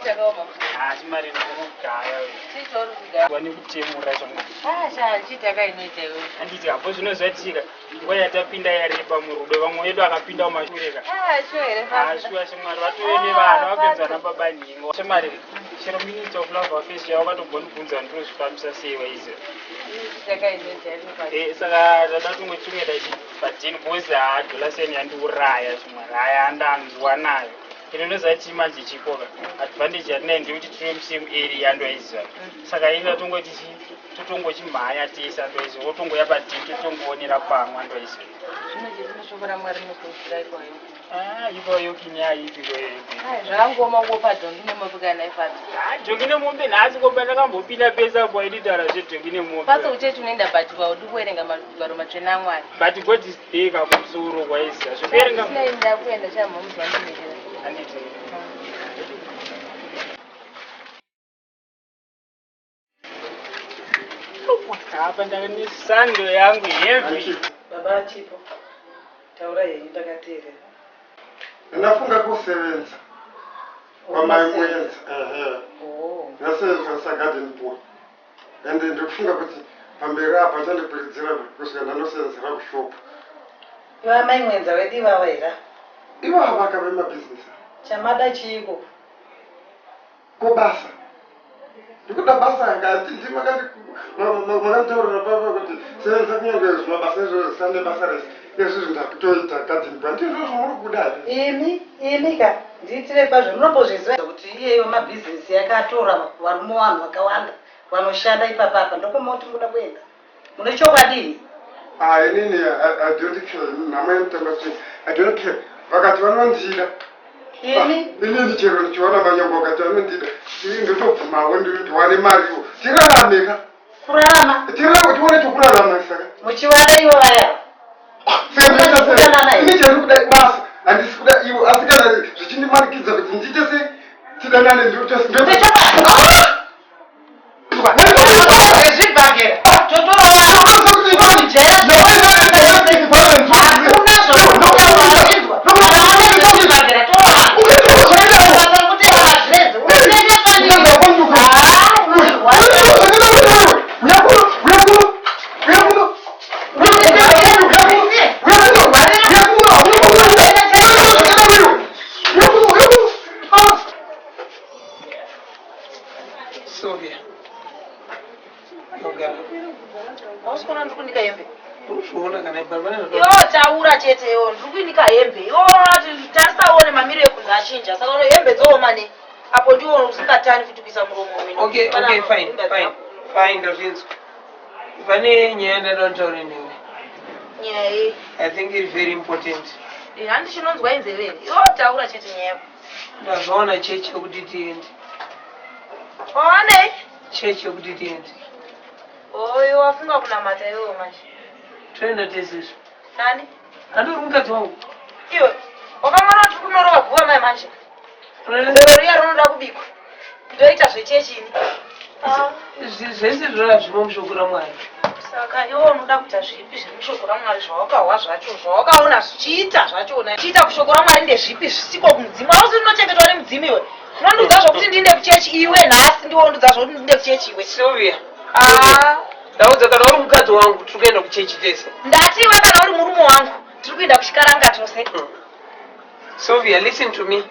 Chakaoma. Ah, chimari ndikugaya we. Chii chauri kugaya? Wane kutemura zvamwe. Ah, sha, chii takainoita iwe? Handiti apo zvinozoitika nguva yatapinda yareba murudo vamwe vedu akapinda mumashure ka. Ah, sure here Ah, Pastor? shuwa shamwari vatove nevana vapinzwa nababa nhingo. Shamwari, chero Minister of Love Affairs yavo vakatombondibvunza ndinozvifambisa sei waiziva. Chii takainoita iwe Pastor? Eh, saka tada tongochengeta padhini because haa dollar sign yandiuraya shamwari haya ndanzwa nayo. Ino ndoziva chii manje chipo ka advantage yatinayo ndeyekuti tiri musame area ndoiziva. Saka ini tatongoti chi totongochimhanya tese andoiziva wotongoya padhini totongoonera pamwe andoiziva. Zvino chezvino shoko raMwari rinokurudzira ikwayo. Ah, ipayo kinyaya ipi kwayo. Ai, zvakangooma kungopa dhongi nemombe kana ifata. Ah, dhongi nemombe nhasi ko pandakambopinda pese apo aiditaura zvedhongi nemombe. Pastor kuchechi unoenda but haudi kuverenga magwaro matsvene aMwari. But God is there kakumusoro kwaiziva. Zvekuverenga Sina ini ndakuenda chamhomuzi wandimirira. handiti. Apa ndakane sando yangu heavy. Baba achipo. Taura henyu ndakateerera. Ndafunga kusevenza kwamai Mwenza. Ehe. Oh. Ndasevenza sagarden boy. And ndikufunga kuti pamberi apa achandikwiridzira kusvika ndanosevenzera kushop. Iva mai Mwenza wedu ivava here? Ivava kave mabhizinesi. Chamada chiiko? Ko basa? Ndikuda basa ngati ndi makanditaurira papa kuti sevenza kunyange zvimabasa izvozvo zisande basa rese izvozvo ndakutoita garden boy ndizvo zvamuri kuda here? Imi, imi ka, ndiitire kwazvo munombozviziva kuti iyeyo mabhizinesi yakatora varume vanhu vakawanda vanoshanda ipapa apa ndokumoti muda kuenda. Mune chokwadi imi? Ah, inini I don't care. Nhamo yemutamba sei. I don't care. Vakati vanondida. Imi? Ah, inini chero ndichiona manyongo vakati vanondida. Ini ndotobvumawo ndiwane mariwo. Tirarame ka. Kurarama? Tirarame tione chokurarama saka. Muchivada ivo vaya? Saka ini chero kuda basa handisi kuda ivo asi kana zvichindimanikidza kuti ndiite sei tidanane ndotose. Ndechokwadi. Zvezvibhakera Sylvia. Yogara. Hausi kuona ndiri kunika hembe? Uri kuzviona kana baba Iwo taura chete iwo ndiri kuinika hembe. Iwo unoona kuti tarisa uone mamiriro ekunze achinja. Saka uno hembe dzooma ne. Apo ndiwo usingatani futi kuisa muromo mumhino. Okay, okay, fine, fine. Fine, ndazvinzwa. Pane nyaya ndada kutaura newe. Nyaya yei? I think it's very important. Eh, handi chinonzwa inzeve here? Iwo taura chete nyaya yako. Ndazoona chechi yekuti tiende. Wawanei? Chechi yekuti tiende. Oyo wafunga kunamata iwewe manje. Toenda tese izvo. Nani? Handi uri mukadzi wangu. Iwe, wakamwana kuti kunorova guva mai manje. Zero riya rinoda kubikwa. Ndoita zvechechi ini. Ah. Zvese zvona zvimo mushoko raMwari. Saka iwe unoda kuita zvipi zviri mushoko raMwari zvawakahwa zvacho zvawakaona zvichiita zvachona chiita kushoko raMwari ndezvipi zvisiko kumudzimu hausi unochengetwa nemudzimu iwe unondiudza zvokuti ndiinde kuchechi iwe nhasi ndiwe undiudza zvokuti ndiinde kuchechi iwe Sylvia. Ah. Ndaudza kana uri mukadzi wangu tiri kuenda kuchechi tese. Ndati iwe kana uri murume wangu tiri kuenda kuchikaranga tose. Sylvia, listen to me.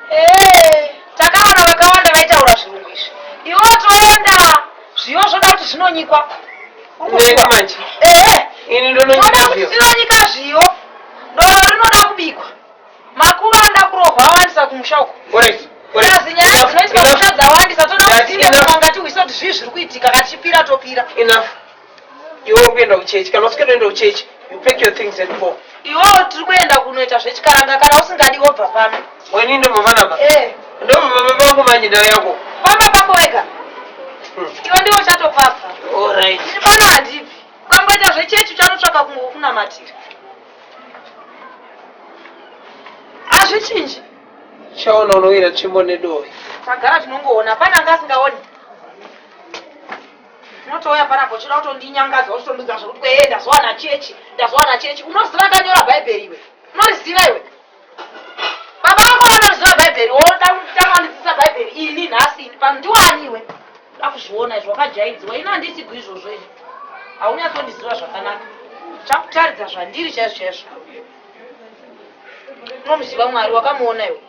Hey, takaona vakawanda vaitaura zvirungu izvi. Iwe toenda zviyo zvoda kuti zvinonyikwa. Neni manje. Ehe. Ini ndononyika Toda kuti zviyo. tinonyika zviyo. Doro rinoda kubikwa. Makuva anoda kurohwa awandisa kumusha uko. Alright. Kazi nyaya dzinoitika kumusha dzawandisa toda kuti tiinde kumanga tihwise kuti zvii zviri kuitika katichipira topira. Enough. Iwe uri kuenda kuchechi. Kana usingadi kuenda kuchechi, you pack your things and go. Iwewe tiri kuenda kunoita zvechikaranga kana usingadi wobva pano. Weni ndobva panapa. Eh. Ndobva pamba pangu manje ndau yako. Pamba pako wega. Iwe ndiwe uchatopapa. Alright. Ndiri pano handibvi. Ukangoita zvechechi uchanotsvaka kumwe kwekunamatira. Hazvichinji. Chaona unowira tsvimbo nedohwe. Tagara tinongoona. Hapana anga asingaoni. Unotouya panapo uchida kutondinyangadza uchitondiudza zvekuti kwee ndazowana chechi ndazowana chechi. Unoziva ndanyora bhaibheri iwe? Unoriziva iwe? Baba vako vanoriziva bhaibheri woda kutanga wandidzidzisa bhaibheri ini nhasi. kuzviona izvo wakajaidziwa ini handisigwi izvozvo ini haunyatsondiziva zvakanaka chakutaridza zvandiri chaizvo chaizvo unomuziva mwari wakamuona iwe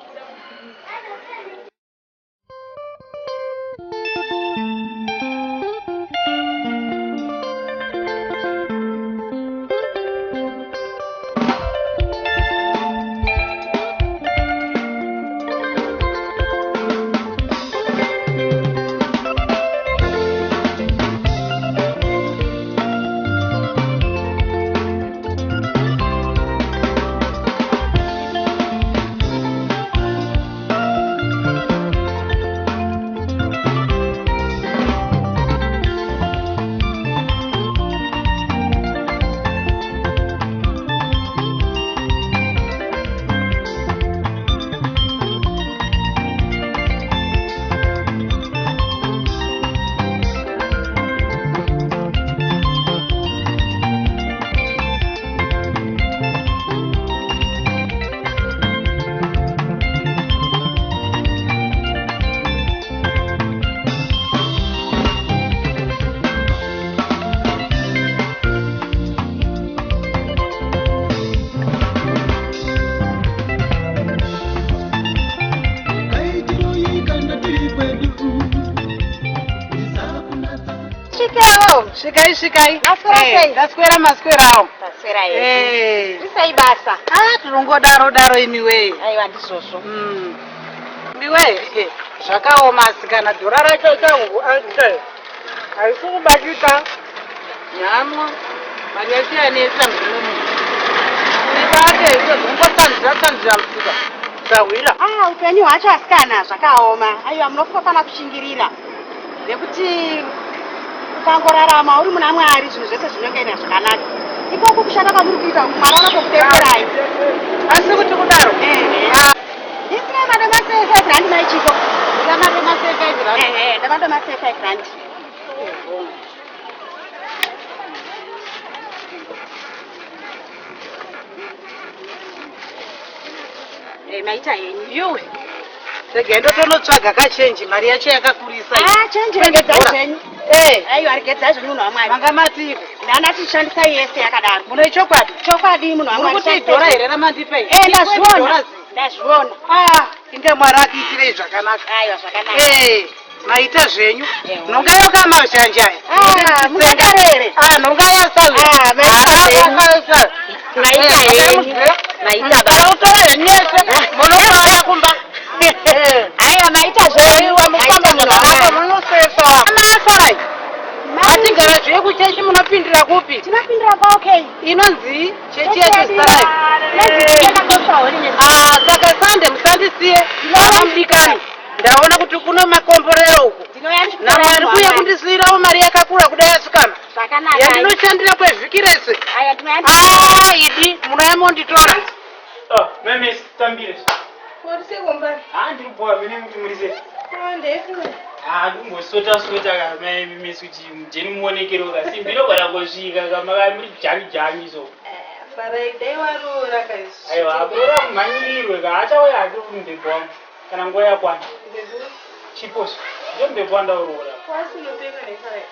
Svikewo. Svikai svikai. Maswera sei? Ndaswera maswerawo. Taswera hedu. Eh. Isai basa. Ah, tirongodaro daro imi wee. Aiwa ndizvozvo. Imi wee, zvakaoma asikana dhora racho changu aita. Haisi kubatika. Nhamo. Mari yacho yanetsa munomu. Ibate izvo zvingotsanzira tsanzira musika. Sahwira. Ah, upenyu hwacho asikana zvakaoma. Aiwa munofanira kushingirira. Nekuti ukangorarama uri muna Mwari zvinhu zvese zvinongoenda zvakanaka. Ikoko kushanda kwamuri kuita uku Mwari anokubetserai. Asi kuti kudaro. Ah. Ndisire madomasi 5 rand mai Chipo. Madomasi 5 rand. Ehe, madomasi 5 rand. Eh, maita henyu. Yuwe. Regai ndotonotsvaga kachenji mari yacho yakakurisa. Ah, chenji regedzai zvenyu. Eh. Aiwa regedzai zvenyu munhu waMwari. Manga matiiko. Ndandachishandisai yese yakadaro. Mune chokwadi? Chokwadi munhu Muri waMwari. kuti idhora here ramandipa iri? Eh, ndazviona. Idhora zi. Ndazviona. Ah, inga Mwari akuitirei zvakanaka. Aiwa zvakanaka. Eh, maita zvenyu. Nhongayo kamazhanje aya. Ah, mungadaro here? Ah, nhongayo sawi. Ah, maita zvenyu. Maita henyu. Maita baba. Utora henyu yese. Munofara kumba. Aiwa maita zvenyu. Aiwa mufamba Maita munhu zvakanaka waMwari. munosesa. Masarai. Matigara zviye kuchechi munopindira kupi? Tinopindira pa okay. Inonzi chechi yacho zita rayo. Inonzi Pentecostal Holiness. Ah, saka Sunday musandisiye. Vana mudikani. Ndaona kuti kuno makomborero uku. Ndinouya ndichikutorai NaMwari munhu kuya waMwari. kundisiyirawo mari yakakura kudai asikana. Zvakanaka. Yandinoshandira kwevhiki rese. Aiwa ndinouya Ah, idi munouya monditora. Ah, meme tambire. Muri kumbani? Ah, ndiri kubowa mene kuti muri sei. Ah, ndeifunga. Ah, ndikumbosota sota ka mai meme kuti mujeni muonekero ka simbi inogona kungosvika ka maka muri jangi jangi so. Farai, dai waroora ka izvi. Aiwa, akuroora kumhanyirirwe ka achauya hake kumubhebho wangu kana nguva yakwana. Chiposo, ndiyo mubhebho wandauroora. Kwasi unopenga nefarai.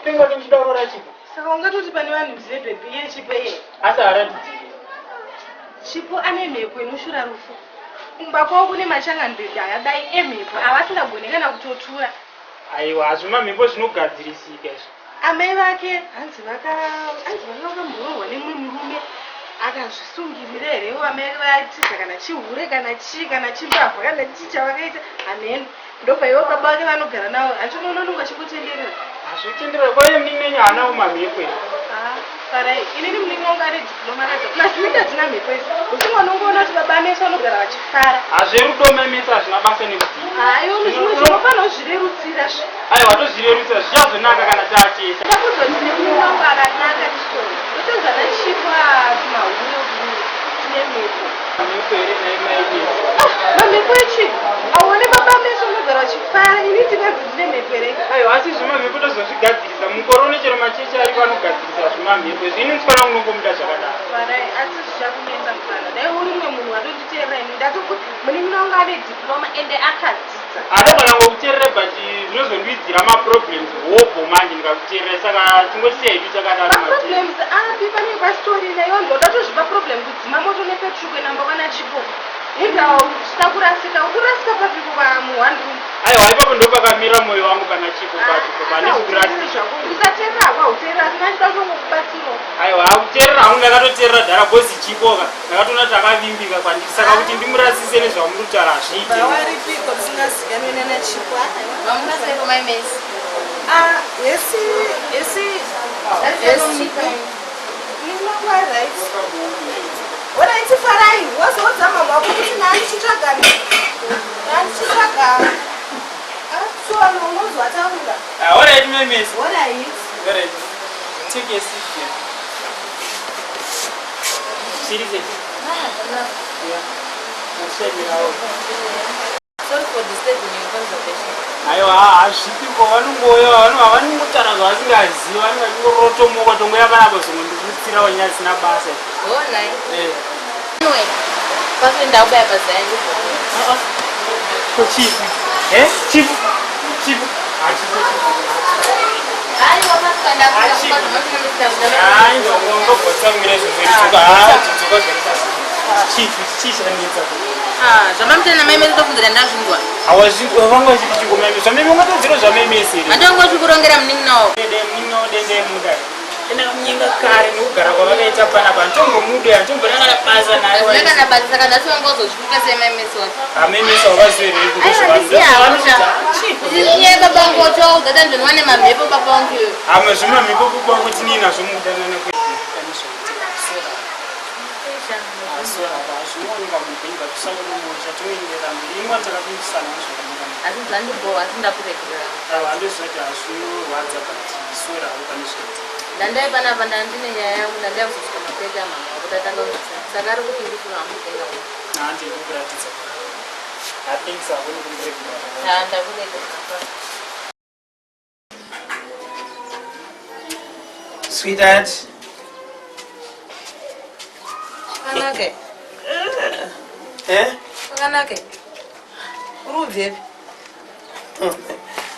Penga ndichida kuroora chipo. Saka ungatoti pane vanhu zine bhebhi iye chipo iye. Asi haaratidziri. Chipo ane mhepo inoshura rufu. Kumba kwavo kune machangani-bhebhi akadai emhepo avasingagoni kana kutotura. Aiwa, hazvima mhepo zvinogadzirisika izvi. Amai vake hanzi vaka hanzi vanga vakamboroorwa nemumwe murume akazvisungirira here amai vatiza kana chihure kana chii kana chimbavha kana chii chavakaita hameno ndobva ivo baba vake vanogara navo hanzi unoona unonga achingotenderera. Hazvitenderera kwaiye munin'ina wenyu haanawo mamhepo here? Ah, farai inini munin'ina wangu ane diploma radzo plus inini hatina mhepo idzi nokuti mwana ungoona kuti baba ameso vanogara vachifara. Hazverudo mai Mesi hazvina basa nekudzidza. Hayi zvimwe zvinofanira kuzvirerutsira zve. Aiwa tozvirerutsira zvichazonaka kana taatesa. Ndakudzwa kuti munin'ina wangu akanaka chitoro. Ndotonzwa nachipo tumahure tune mhepo. Mhepo here nhai mai Mesi? Ah, mamhepo echii? Auone baba ameso vanogara vachifara ini ndinganzi ndine mhepo here? Aiwa asi zvimamhepo tozozvigadzirisa. Mukore uno chero machechi ariko anogadzirisa zvimamhepo izvi. Ini musikana wangu unongomuda zvakadaro. Farai asi zvichakunetsa mufana. Dai uri mumwe munhu watonditeerera ini ndatoku munin'ina wangu ane diploma ende akadzidza. Anogona kungokuteerera but zvinozonetsa. munozondiidzira maproblems hobho manje ndikakuteerera saka tingosiya hedu takadaro Maproblems api pane pasitorina iwe ndoda tozvipa problem kudzima moto nepetrol kuenda mba kwana Chipo. Indawo usina kurasika, ukurasika papiko pa mu one room. Aiwa ipapo ndo pakamira moyo wangu pana Chipo pacho pane kurasika. Usateerera hako hauteerera asi ndachida kutongokubatsirawo. Aiwa kuteerera hangu ndakatoteerera dhara boss Chipo ka ndakatoona kuti akavimbika kwandiri saka kuti ndimurasise nezvamuri kutaura hazviite. Bawaripiko musingazikanwe nana Chipo. Mamuka mai Messi. Ah, yesi, yesi. Yesi. Mangwa right. Alright Farai, wazoudza mama wako kuti ndandichitsvaga. Ndandichitsvaga. Ah, so unozwa taura. Ah, alright mai Messi. Alright. Alright. Take a seat here. Seriously. Yeah. Mushamirawo. Sorry for disturbing your conversation. Aiwa hazvipiko vanongouya vanongotaura zvavasingazivi vanenge vachingorotomoka tongoya panapa zvongondikutsirawo nyaya dzisina basa. Oh, nice. Eh. Anyway, pasi ndakubaya pazaya ndibvo. Ko chipi? Eh? Chipi? Chipi? Hachipo. Aiwa pasi ndakuya Hayi ndongobotsamira izvozvo dzoka ha dzoka zvaita chipi chichanetsa. Ah, zvamamutena mai Messi tofunzira ndazvinzwa. Awazvinzwa vanga vachiti chikomeme zvameme ungatodziro zvamemesi here? Handongo chikurongera munin'ina wako. Dede munin'ina wodende muda. Enda kamunyenga kare nekugara kwavakaita panapa handitombomude handitomborangana basa naye. Hazvina kana basa saka nhasi wanga uzozvifuka sei mai Messi wacho. Amemesa wakazoerei Aiwa ndisiya hakusha. Iye baba vangu wacho data ndinwa nemamhepo baba vangu iyoyo. Amwe zvimamhepo baba vangu tinei nazvo mukudanana kwedu. Pane zvaitika sora. Sora zvinooneka muupenyu but usangonomusha toenderera mberi. Ingwa takapindisana zvakanaka. Asi zvandibhowa asi ndakuregerera. Aiwa handozvati hazvinorwadza but sora hako pane zvaitika. Ndandai panapa ndandine nyaya yangu ndandai kuzosvika mapete amama wako tatanga kuisa. Saka ari kuti ndifuna hamukutenga uno. Handi ndikuratidza. I think so. Hakuna kundiregerera. Ah, ndakuregerera. Sweetheart. Zvakanaka. Eh? Zvakanaka. Uri kubvepi?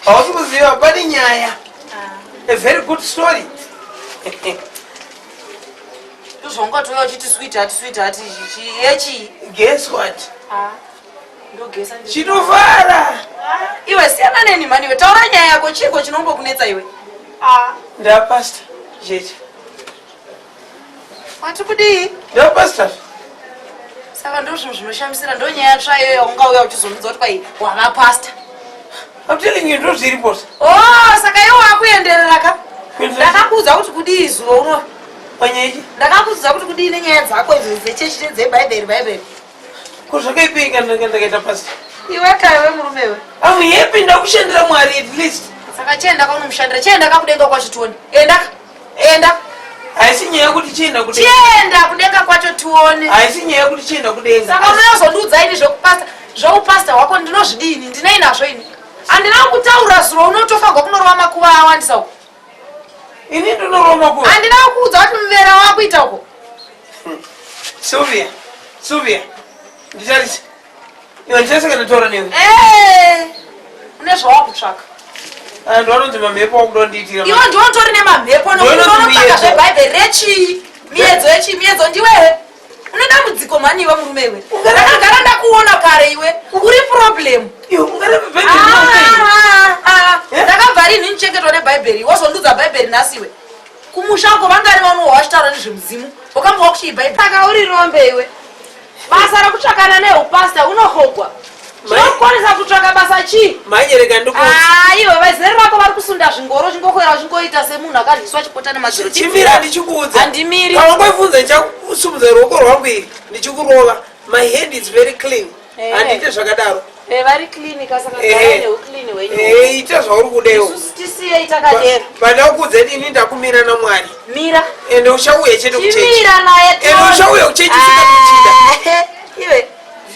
Hausi kuziva pane nyaya. A very good story. Ndozvaungatouya uchiti sweetheart sweetheart chichi yechii? Guess what? Ah. Ndogesa ndi. Chinovhara. Iwe siyana neni mani iwe taura nyaya yako chiiko chinombokunetsa iwe? Ah. Ndapastor jecha. Wati kudii? Ndapastor. Saka ndozvinhu zvinoshamisira ndonyaya tsva iyoyo yaungauya uchizondiudza kuti kwai wava pastor. I'm telling you ndozviripo. Oh, saka iwe wakuenderera ka? Ndakakuudza kuti kudii zuro uno? Panyaya ichi? Ndakakuudza kuti kudii nenyaya dzako idzo dzechechi nedzebhaibheri bhaibheri. Ko zvakaipei kana ndakaita pastor? Iwe ka iwe murume iwe. I'm happy ndakushandira Mwari at least. Saka chienda kaunomushandira, chienda ka kudenga kwacho tione. Enda ka. Enda. Haisi nyaya yekuti chienda kudenga. Chienda kudenga kwacho tione. Haisi nyaya yekuti chienda kudenga. Saka unozondiudza ini zvekupasta, zveupasta hwako ndinozvidini, ndinei nazvo ini. Handina kukutaura zuro unotofa kunorova makuva awandisa uko. Ini ndinorova makuva. Handina kukuudza kuti muvera wakuita uko. Sylvia, Sylvia, nditarise. Iwe ndichaise kana taura newe. Eh, une zvawakutsvaka. Ah, Ndovanonzi mamhepo wakuda kundiitira. Iwe ndiwe utori nemamhepo nokuti Ndiwe unonzi unotsvaka miedzo. zvebhaibheri rechii? Miedzo yechii? Miedzo ndiwe. Une dambudziko mhani iwe murume iwe. Ndakagara ndakuona kare iwe. Uri problem. Iwe ungaramba bhaibheri rinoitei? Ah, ah, ah. Ndakabva rini ndichengetwa nebhaibheri wozondiudza bhaibheri nhasi iwe. Kumusha uko vangani vanohwa vachitaura nezvemudzimu wakambova kuchii bhaibheri. Saka uri rombe iwe. Basa rekutsvakana neupasta unohogwa. Chinokwanisa kutsvaka basa chii? Manyereka ndikuudze. Ah, iwe vezera rako vari kusunda zvingoro uchingokwera uchingoita semunhu akadyiswa chipota nemadziro. Chimira ndichikuudza. Handimiri. Kana wangoibvunza ndichakusumudza ruoko rwangu iri ndichikurova. My hand is very clean. Eh. Handiite zvakadaro. Eh, vari clean ka saka Eh. garai neuclean hwenyu. Eh, ita zvauri kuda iwe. Isusu tisiyei takadero. Pandakuudza kuti ini ndakumira naMwari. Mira. Ende uchauya chete kuchechi. Chimira naye Ende tione. uchauya kuchechi usingatochida. Eh, Iwe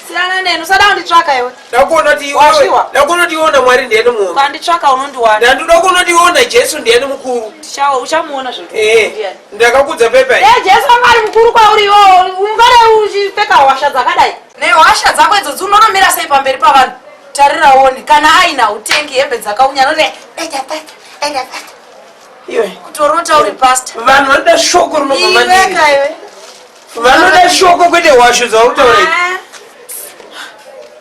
siyana neni usada kunditsvaka iwe. Ndakuona kuti iwe Wazviwa? ndakuona kuti iwe naMwari ndiyani muhombe. Ukanditsvaka unondiwana. Ndandoda kuona kuti iwe naJesu ndiyani mukuru. Tichawo uchamuona zvoto. Eh, ndakakuudza pepa. Eh, Jesu anga ari mukuru kwauri iwewe ungade uchipfeka hwasha dzakadai. Nehwasha dzako idzodzi unonomira sei pamberi pavanhu? Tarira uone kana aina utengi hembe dzakaunya anoti enda pata enda pata. Iwe. Kutorota uri pastor. Vanhu vanoda shoko rinobva Iwe mandiri. ka iwe. Vanoda shoko kwete hwashu dzauri kutaura idzi. Ah.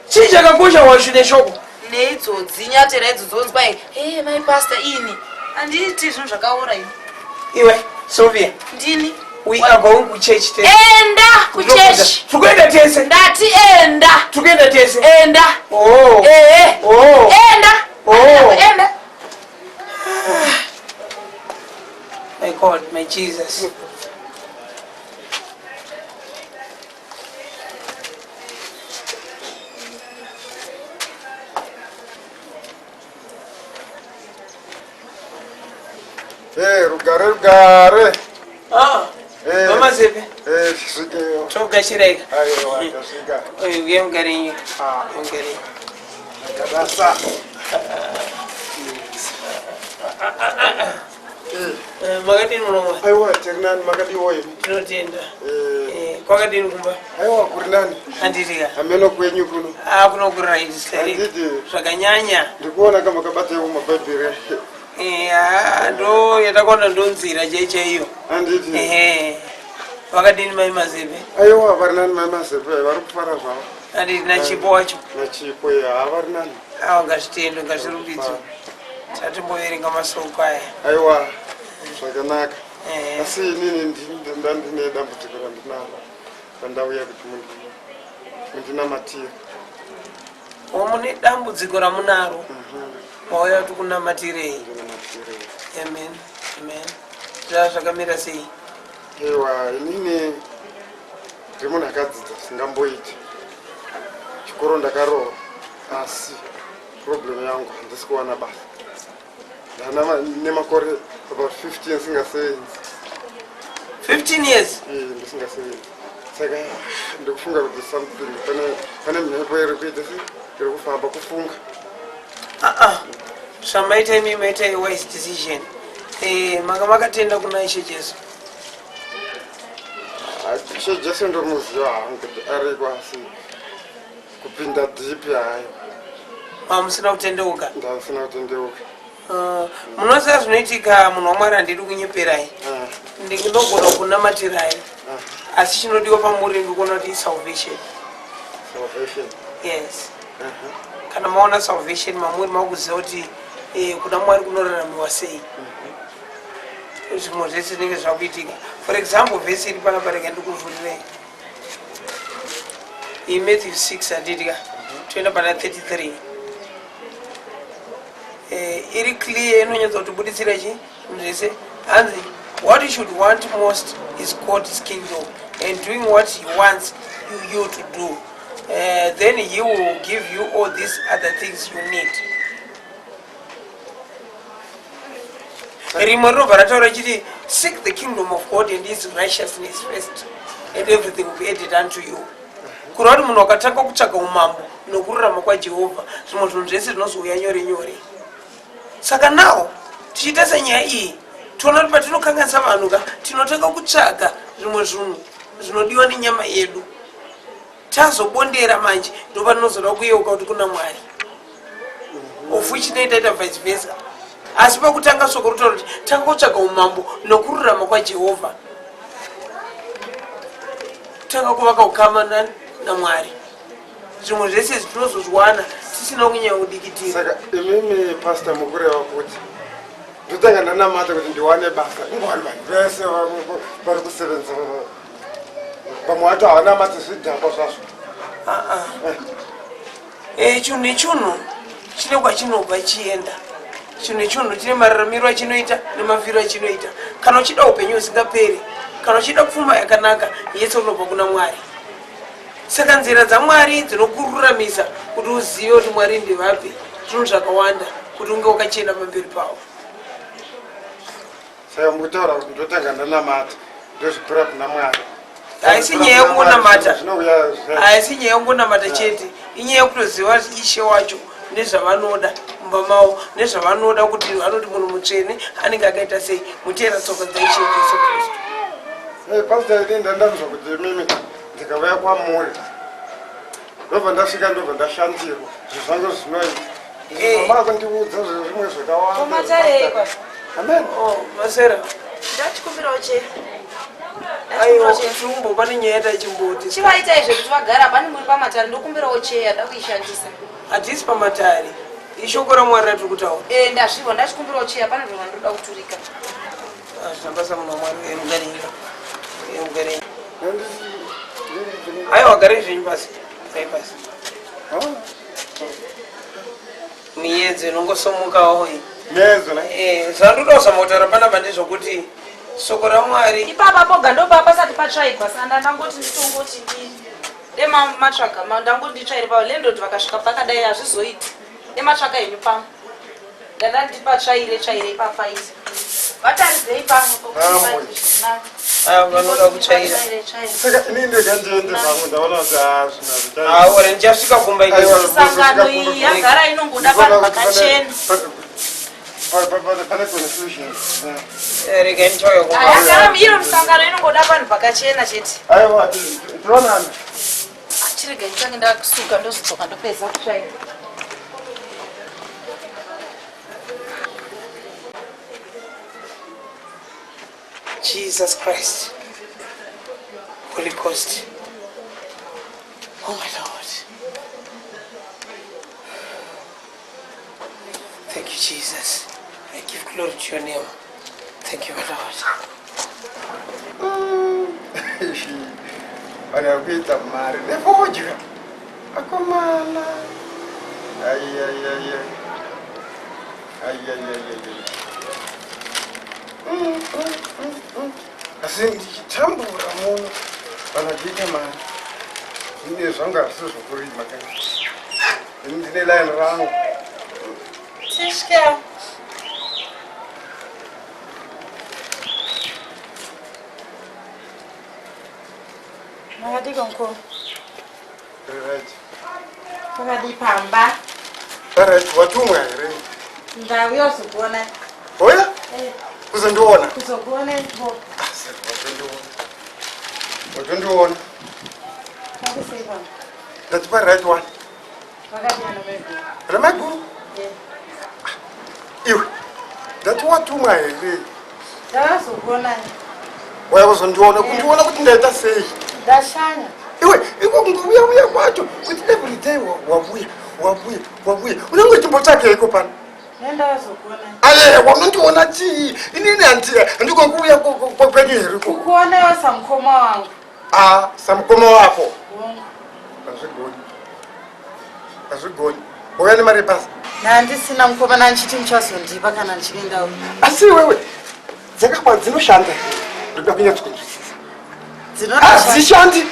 Chii chakakosha hwashu neshoko? Neidzodzi nyatera idzo dzonzwa hey mai pastor ini. Handiiti zvinhu zvakaora ini. Iwe, Sylvia. Ndini. We are going kuchurch tese. Enda kuchurch. Tikuenda tese. Ndati enda. Tikuenda tese. Enda. Oh. Eh. Oh. Enda. Oh. Enda. My God, my Jesus. Eh, rugare rugare. Ah. Eh. Vamazepe. Eh, tisvikeyo. Tokugashiraika. Aiwa, tasvika. Uye mugare nyika. Ah. Mugare. Kadasa. Eh, makadini munomwa? Aiwa, tiri nani makadiwo imi? Tinotenda. Eh, Eh, kwakadini kumba? aiwa kuri nani? Handitika. Hameno kwenyu kuno. Ah, kunokurira idzi Handiti. Zvakanyanya. Ndikuona kama makabata mabhaibheri. Eh, ah, ndo yatakaona ndo nzira chai chaiyo. Handiti. Ehe. Vakadini mai Mazepe? Aiwa, vari nani mai Mazepe, vari kufara zvavo. Handiti nachipo wacho. Nachipo ya, vari nani. Awa ngazvitendwe ngazvirumbidzwe. Tatimboverenga masoko aya. Aiwa, zvakanaka. Eh. Asi inini ndandine dambudziko randinaro randauya kuti mundinamatire. O mune dambudziko ramunaro. Mauya kuti kunamatirei. Ndinamatirei. Amen. Amen. Zvaa zvakamira sei? Aiwa, inini ndiri munhu akadzidza singamboiti. Chikoro ndakarowa asi problem yangu handisi kuwana basa. Ndana nemakore about 15 singasevenzi. 15 years? Eh, ndisingasevenzi. Saka ndikufunga kuti something pane pane mhepo iri kuita sei iri kufamba kufunga. Ah ah. Zvamaita imi maita a wise decision. Eh, manga makatenda kuna Ishe Jesu. Ah, Ishe Jesu ndomuziva hangu kuti ariko asi kupinda deep hayo. Mamusina kutendeuka. Ndasina kutendeuka. Ah, munoziva zvinoitika munhu waMwari handidi kunyeperai. Ah, Ndinogona kunamatirai. ah, Asi chinodiwa pamuri ndikuona kuti isalvation. salvation. Yes. Aha. Kana maona salvation mamuri makuziva kuti eh, kuna Mwari kunoraramiwa sei. Zvimwe zvese zvinenge zvakuitika. For example, vhesi iri panapa rega ndikuvhurirei. Iyi Matthew 6 handiti ka? Toenda pana 33. Eh, iri clear inonyatsa kutibuditsira chi zvese hanzi what you should want most is God's kingdom and doing what he wants you to do then he will give you all these other things you need. Rimwe rinobva rataura chiti seek the kingdom of God and his righteousness first and everything will be added unto you. Kureva kuti munhu akatanga kutsvaga umambo nokururama kwaJehovha, zvimwe zvinhu zvese zvinozouya nyore nyore. Saka now tichiita senyaya iyi toona kuti patinokanganisa vanhu ka tinotanga kutsvaga zvimwe zvinhu zvinodiwa nenyama yedu. Tazobondera manje ndopatinozoda kuyeuka kuti kuna Mwari. Of which inoita ita vice versa. Asi pakutanga shoko rotaura kuti tanga kutsvaga umambo nokururama kwaJehovha. Tanga kuvaka ukama naMwari. Zvimwe zvese izvi tinozozviwana tisina kunyanya kudikitira. Saka imimi pastor mukureva kuti ndotanga ndanamata kuti ndiwane basa ingowani vanhu vese vari kusevenza vamwe vacho havanamati zvidhakwa zvazvo. Ah, ah. Eh, chinhu nechinhu chine kwachinobva chienda. Chinhu nechinhu chine mararamiro achinoita nemafiro achinoita. Kana uchida upenyu husingaperi, kana uchida pfuma yakanaka, yese unobva kuna Mwari. Saka nzira dzaMwari dzinokururamisa kuti uzive kuti Mwari ndevapi, zvinhu zvakawanda kuti unge wakachena pamberi pavo. Saka mukutaura kuti ndotanga ndanamata ndozvipira kuna Mwari. Haisi nyaya yekungonamata. Zvinouya Haisi nyaya yekungonamata chete, inyaya yekutoziva Ishe wacho nezvavanoda mumba mavo, nezvavanoda kuti vanoti munhu mutsvene anenge akaita sei, muteera tsoka dzaIshe Jesu Kristu. Hey, Pastor, ini ndandanzwa kuti imimi ndikauya kwamuri Ndobva ndasvika ndobva ndashandirwa zvinhu zvangu zvinoita. Mama akundiudza zvinhu zvimwe zvakawanda. Komatarei kwa? Amen. Oh, masera. Ndachikumbirawo che. Aiwa, chumbo pane nyaya yatachimboti. Chivaita izvo kuti vagara pane muri pamatare ndokumbirawo cheya da kuishandisa. Hatisi pamatare. Ishoko raMwari ratiri kutaura. Eh ndazviwa ndachikumbirawo cheya pane zvinhu zvandoda kuturika. Zvambasa munhu waMwari uye mugarenga. Uye mugarenga. Aiwa garai zvenyu pasi. Garai pasi. Miyedzo inongosomukawo iyi. Miyedzo ne? Eh, zvandoda kuzama kutaura panapa ndezvokuti soko raMwari Ipapa poga ndopapa pasati patsvaigwa sanda ndangoti nditongoti ndi dema matsvaga ma ndangoti nditsvaire pa landlord vakasvika pakadai hazvizoiti dematsvaka henyu pamwe ndanda ndipatsvaire tsvaire ipapa isi vataridzei pamwe Pamwe. Ah, vanoda kutsvaira. Saka ini ndega ndiende zvangu ndaona kuti ah zvinhu hazvichaiti. Ah, ore ndichasvika kumba ini. Aiwa, Misangano iyi yagara inongoda vanhu vakachena. Pane confusion. Eh, Regai ndichauya kumba. Yagara iro misangano inongoda vanhu vakachena chete. Aiwa, tionana. Chirega ndichange ndakusuka ndozodzoka ndopedza kutsvaira. Jesus Christ. Holy Ghost. Oh my Lord. Thank you, Jesus. I give glory to your name. Thank you, my Lord. Vanhu vari kuita mari nefodya. Akomana. Aiaiai. Aiaiai. Asi ndichitambura muno vanhu vachiita mari. Ine zvangu hazvisi zvokurima ka. Ini ndine line rangu. Tishka. Makadiko mukuru. Right. Pakadii pamba. Alright, watumwa here? Ndauya kuzokuona. Oya? Eh. Kuzondiona? Kuzokuona ipo. Watondiona. Watondiona. Makusei pamba. Ndati pa right one. Makadii ana maiguru? Ana maiguru? Eh. Iwe. Ndati watumwa here? Ndakazokuona. Waya kuzondiona, kundiona kuti ndaita sei? Ndashanya. Iwe, iko kungouya uya kwacho kuti every day wavuya, wavuya, wavuya. Unenge uchimbotsvakeiko pano? Nendakazokuona. Ayewa, unondiona chii? Inini handikokuuya kwenyu here ko? Kukuonewa samukoma wangu. Ah, samukoma wako. Hongu. Hazvigoni. Hazvigoni. Wauya nemari yebasa? Ndandisina mukoma nandichiti muchazondipa kana ndichinge ndauya. Asi iwewe dzakakwa dzinoshanda here? Ndoda kunyatsokunzwisisa. Hadzishandi.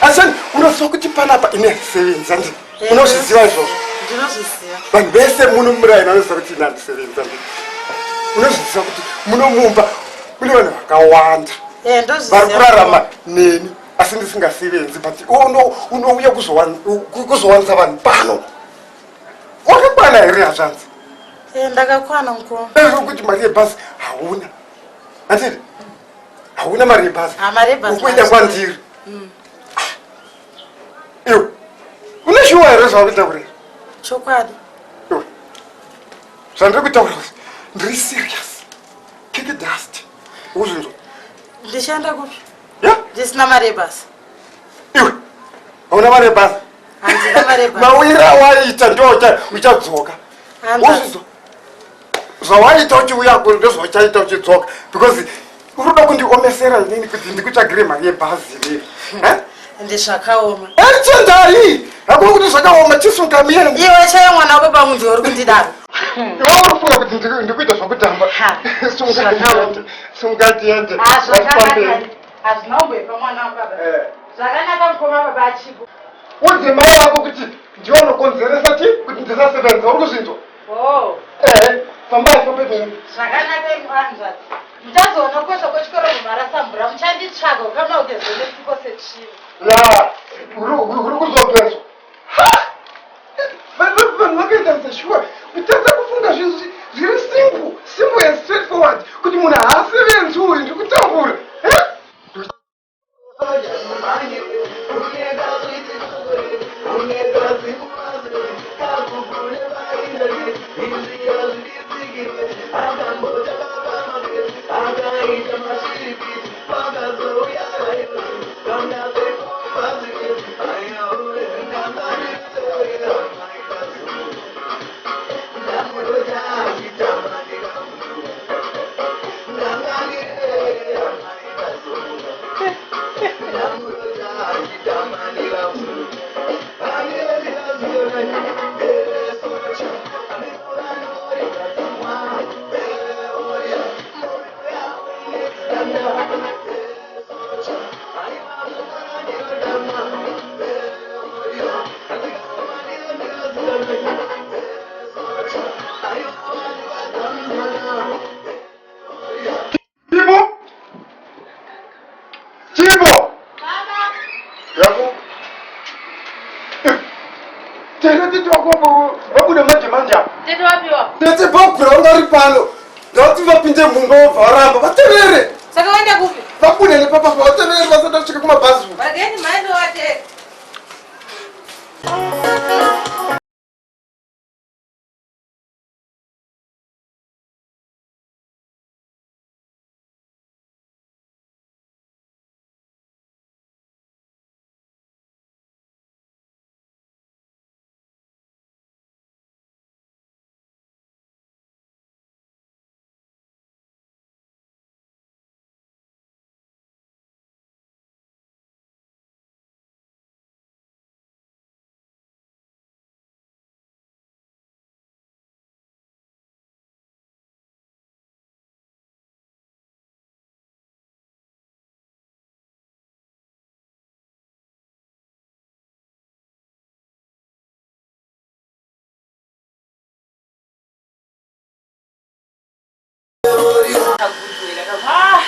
Hazishandi. Unoziva kuti panapa ini handisevenzi handiti? Unozviziva izvozvo? Ndinozviziva. Vanhu vese muno muraini vanoziva kuti ini handisevenzi handiti? Unozviziva kuti muno mumba mune vanhu vakawanda Eh, vari kurarama neni asi ndisingasevenzi but unouya kuzowanza vanhu pano. Wakakwana here hazvanzi? Eh, ndakakwana mukoma. Ezvo kuti mari yebhazi hauna. Handiti? Hauna mari yebhazi. Ah, mari yebhazi Ukuenda ndazvo. kwandiri. Iwe. Une shuwa here zvauri kutaura izvi? Chokwadi. Iwe. Zvandiri kutaura izvi, ndiri serious. Kick dust. Uzvinzwa. Ndichaenda kupi? Yeah? Ndisina mari yebhazi. Iwe. Hauna mari yebhazi. Handina mari yebhazi. Mawira awaita ndiwo uchadzoka. Hanzvadzi. Uzvinzwa. Zvawaita uchiuya kuno ndozvauchaita uchidzoka because uri kuda kundiomesera inini kuti ndikutsvagire mari yebhazi inini. Eh? Ende zvakaoma. Erichendai! Hakuna kuti zvakaoma chisungamira. Iwe chaiyo mwana wako pangu ndiwe uri kundidaro. Iwe uri kufunga kuti ndikuita zvokutamba. Sunga sunga tiende. Ah, zvakanaka. Hazvina kumboipa mwana wababa. Zvakanaka mukoma baba achipo. Udze mai vako kuti ndiwe unokonzeresa chi kuti ndisasevenza uri kuzvinzwa? Oh. Ehe, fambai fambai pamwe. Zvakanaka imwe hanzvadzi. Muchazoona kukosha kwechikoro mumarasa mvura muchanditsvaga ukama ugezwe nesipo setsvina. Ya, uri kuzopedzwa. Ha! Vanhu vakaita seshuwa kutadza kufunga zvinhu zviri simple, simple and straightforward kuti munhu haasevenzi uyu ndiri kutambura. Eh? Chipo! Chipo! Yako. Tete tete wako vabuda manje manje apa. Tete wapiwa. Tete bhobhura vanga vari pano. Ndavati vapinde mumba vobva varamba. Vatevere. Saka waenda kupi? Vabude nepapa vatevere vasati vasvika kumabhazi. Vageni mhando watete.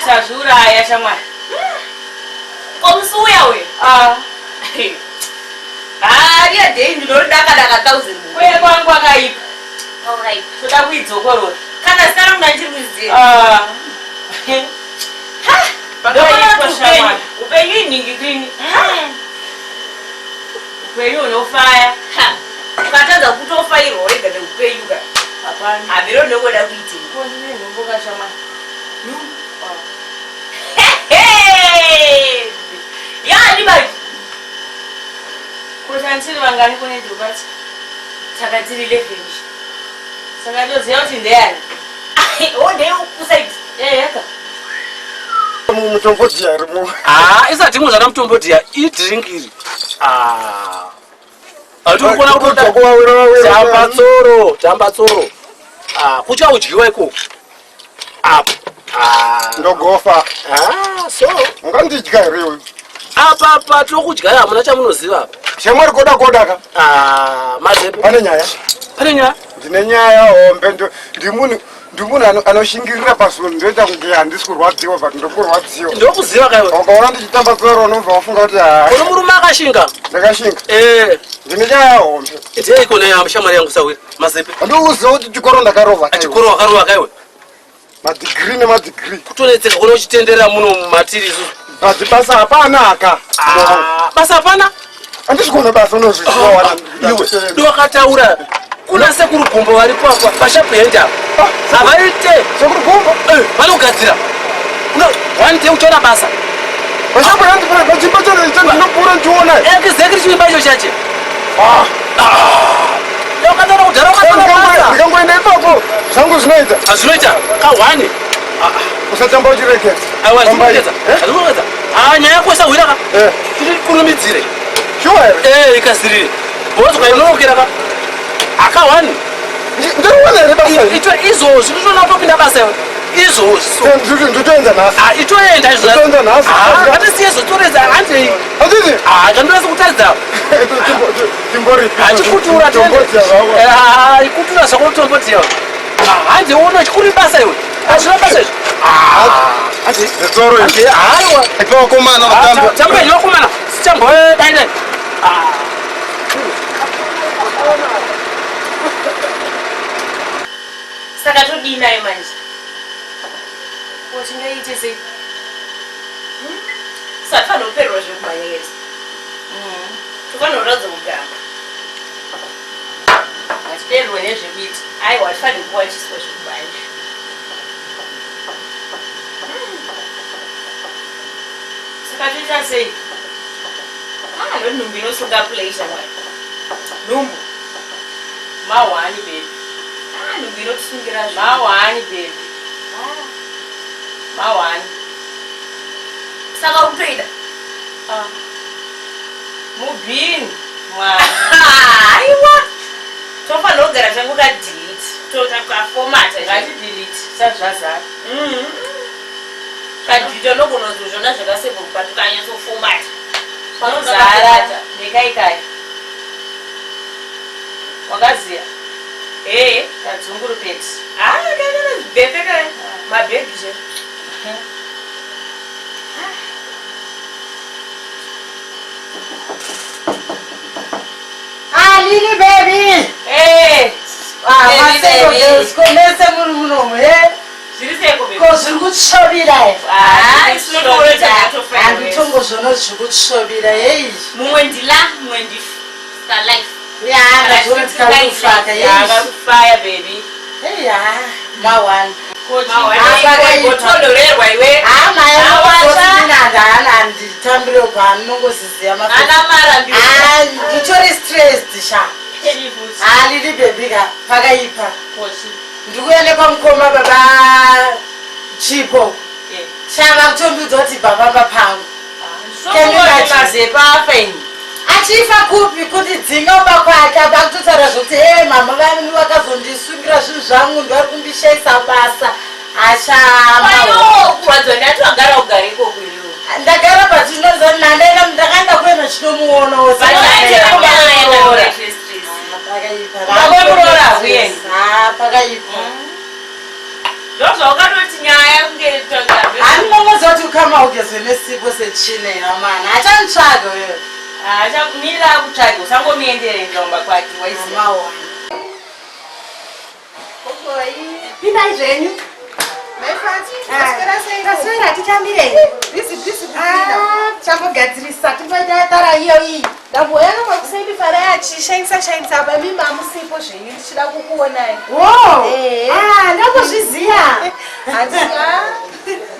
Tazviuraya shamwari. Ko musi uya uyu? Ah. Ah, riya day ndinoridaka daka 1000. Kuya kwangu akaipa. Alright. Toda kuidzokorora. Kana zita rangu ndandiri kuziva. Ah. Ha! Ndokona upenyu. Upenyu inhingi kini. Upenyu unofaya. Ha. Ukatadza kutofairwa wega neupenyu ka. Hapana. Hamiro ndongoda kuitei. Ko ndine nhombo ka shamwari. Yani bati. Kuti andisiri vangani kune Jobati? Saka tiri 11. Saka toziva kuti ndeyani? Oh, ndeyekusaidi. Yeka. Mutombodhiya rimo. Ah, isati imwe zvana mutombodhiya, idrink iri. Ah. Hatiri kuona kuti tamba tsoro, tamba tsoro. Ah, kutya kudyiwa ikoko. Apo. Ah. Ndogofa. Ah, so. Ungandidya here iwe? Apa apa tokudya hamuna chamunoziva apa. Shamwari koda koda ka. Ah, mazepe. Pane nyaya. Pane nyaya. Ndine nyaya hombe ndimunhu ndimunhu anoshingirira pazuva ndoita kunge handisi kurwadziwa but ndokurwadziwa. Ndokuziva kaiwe. Ukaona ndichitamba tsoro unobva wafunga kuti haa. Uno murume akashinga. Ndakashinga. Eh. Ndine nyaya hombe. Ndeyiko nayo shamwari yangu sawira mazepe. Andikuziva kuti chikoro ndakarova. Chikoro wakarova kaiwe. Madigiri nemadigiri. Kutonetseka kuno uchitenderera muno mumatiri isusu. But basa hapana aka. Ah, basa hapana? Handisi kuona basa unozviziva wana. Iwe ndowakataura kuna sekuru gumbo varipo apa pashapu yendi apa. Havaite. Sekuru gumbo? Eh, vanogadzira. Una one day uchaona basa. Pashapu yendi pachimba chacho ndinopfuura ndichiona. Exactly chimba icho chache. Ah. Ndakataura kudhara wakataura basa. Ndikangoenda ipapo zvangu zvinoita. Hazvinoita ka one. Usatamba uchireketa. Aiwa zvinoreketa. Zvinoreketa. Ah nyaya yako isahwira ka. Eh. Tikurumidzire. Sure here? Eh ikasirire. Bozo kainonokera ka. Aka one. Ndinoona here basa iri? Ito izvozvi ndinoona kutopinda basa iwe. Izvozvi. Ndotoenda nhasi. Ah itoenda izvozvi. Ndotoenda nhasi. Ah ngatisiye zvotoreza handei. Handiti? Ah chandinasa kutaridza. Timbori. Achikutura tende. Ah ikutura zvako tombodziya. Ah hande uone chikuri basa iwe. Hazvina basa izvi. Ah Zetsoro izvi. Haiwa. Ipa vakomana vatambe. Tamba ino vakomana. Sichambo dai dai. Ah. Saka todii naye manje? Ko tingaite sei? Saka tinopererwa zvekumhanya yese. Tofanira kuratidza kugamba. Hatipererwe nezvekuita. Aiwa hatifaniri kuwachiswa zvekubaya. Saka toita sei? Ah, ndo nhumbu inosunga pleasure mwana. Nhumbu. Mahwani baby. Ah, nhumbu inotisungira zvinhu. Mahwani baby. Ah. Mahwani. Saka uri kutoida? Ah. Mubhini mwana. Aiwa. Tofanira kugara tangu ka delete. Totakaformata. Ngati delete. Sazvazara. Mhm. Kadhita unogona kuzozviona zvakaseburuka tukanyatsofomata. Panozara nekai kai. Wakaziya? Ee, kadzunguru peti. Ah, kana bhepe kai. Mabhegi che. Ah, Lily baby. Eh. Ah, Baby, maseko baby. girls, ko mese muri munomu, eh? Zviri seiko baby? Ko zviri kutsvovira here? Ah, tinotoona takatofara. Handitongozviona kuti zviri kutsvovira, hey. Mumwe ndila, mumwe ndi star life. Ya, ndazviona kuti kari kufaka, hey. Kari baby. Hey, ya, ma one. Gotonhorerwa iwe. Ah, mai Awacha. handitambire uko handinongoziziya Ana mara mbiyo. Ah, nditori stressed sha. Ah, Lily baby ka, pakaipa. Ndikuenda kwamukoma baba Chipo. Chava kutondiudza kuti bva pamba pangu. Can you imagine? Mazepa afa ini. Achifa kupi kuti dzinga uba kwake apa akutotaura zvekuti e mama vangu vakazondisungira zvinhu zvangu ndivari kundishaisa basa achama Kwayo kurwadziwa ndati wagara ugare ikoko iwewe. ndagara patinoza nandaenda ndakaenda kuenda chinomuonawo Vakomuroora hakuendi. pakaipa Ndozvaukatoti nyaya kunge tanga. handinongoziva kuti ukama ugezwe nesipo setsvina here amana achanditsvaga wewe Achakumira akutsvage usangomuendere kumba kwake waiziva. Mawana. Pindai zvenyu. Taswera titambirei. Chambogadzirisa timboita tara iyo iyi. Ndamboyana makuseni Farai achishainisa shainisa apa mimi hamusipo zvenyu ndichida kukuonai. Wo! Eh. Ah, ndambozviziya. Handisi ah,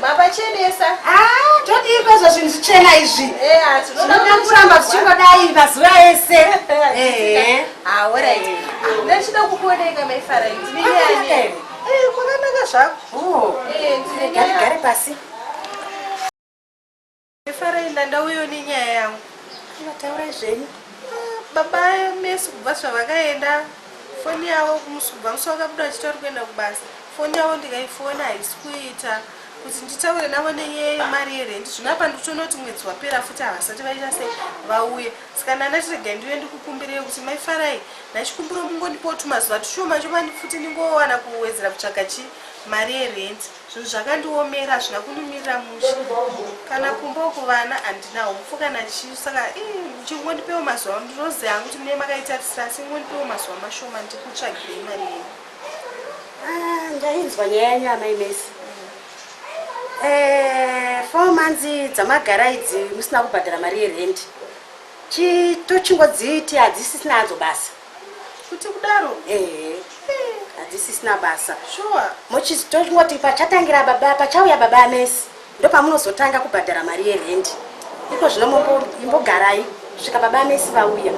mapachenesa. Ah, todii kwazvo zvinhu zvichena izvi. Eh, ah, tinoda Zvinoda kuramba zvichingodai mazuva ese. Eh. Ah, alright. Ndachida kukuoneka mai Farai. Ndine nyaya. Kwakanaka here? Eh, kwakanaka zvako. Oh. Eh, ndine Gare nyaya. gare pasi. Mai Farai ndandauyo nenyaya yangu. Taurai zvenyu. Baba Messi kubva zvavakaenda foni yavo kubva musi wakabuda vachiti vari kuenda kubasa foni yavo ndikaifona haisi kuita kuti nditaure navo nenyaya yemari yerendi zvino apa ndikutoona kuti mwedzi wapera futi havasati vaita sei vauye saka ndandati regai ndiuye ndikukumbirei kuti mai Farai ndachikumbira mungondipawo tumazuva tushoma shoma futi ndingowana kuwedzera kutsvaga chi mari yerendi zvinhu zvakandiomera hazvina kundimirira mushe kana kumba uku vana handina hupfu kana chii saka chingondipewo mazuva ndinoziva hangu kuti mune makaitarisira asi ngondipewo mazuva mashoma ndikutsvagirei mari yenyu. Ah, ndainzwa nyaya yenyu amai Messi. Eh, 4 months dzamagara idzi musina kubhadhara mari yerendi. Tochingodziti hadzisisina hadzo basa. Kuti kudaro? Eh. Hadzisisina basa. Sure. Mochitochingoti pachatangira baba pachauya baba Messi ndopamunozotanga kubhadhara mari yerendi. Iko zvino imbogarai kusvika baba Messi vauya.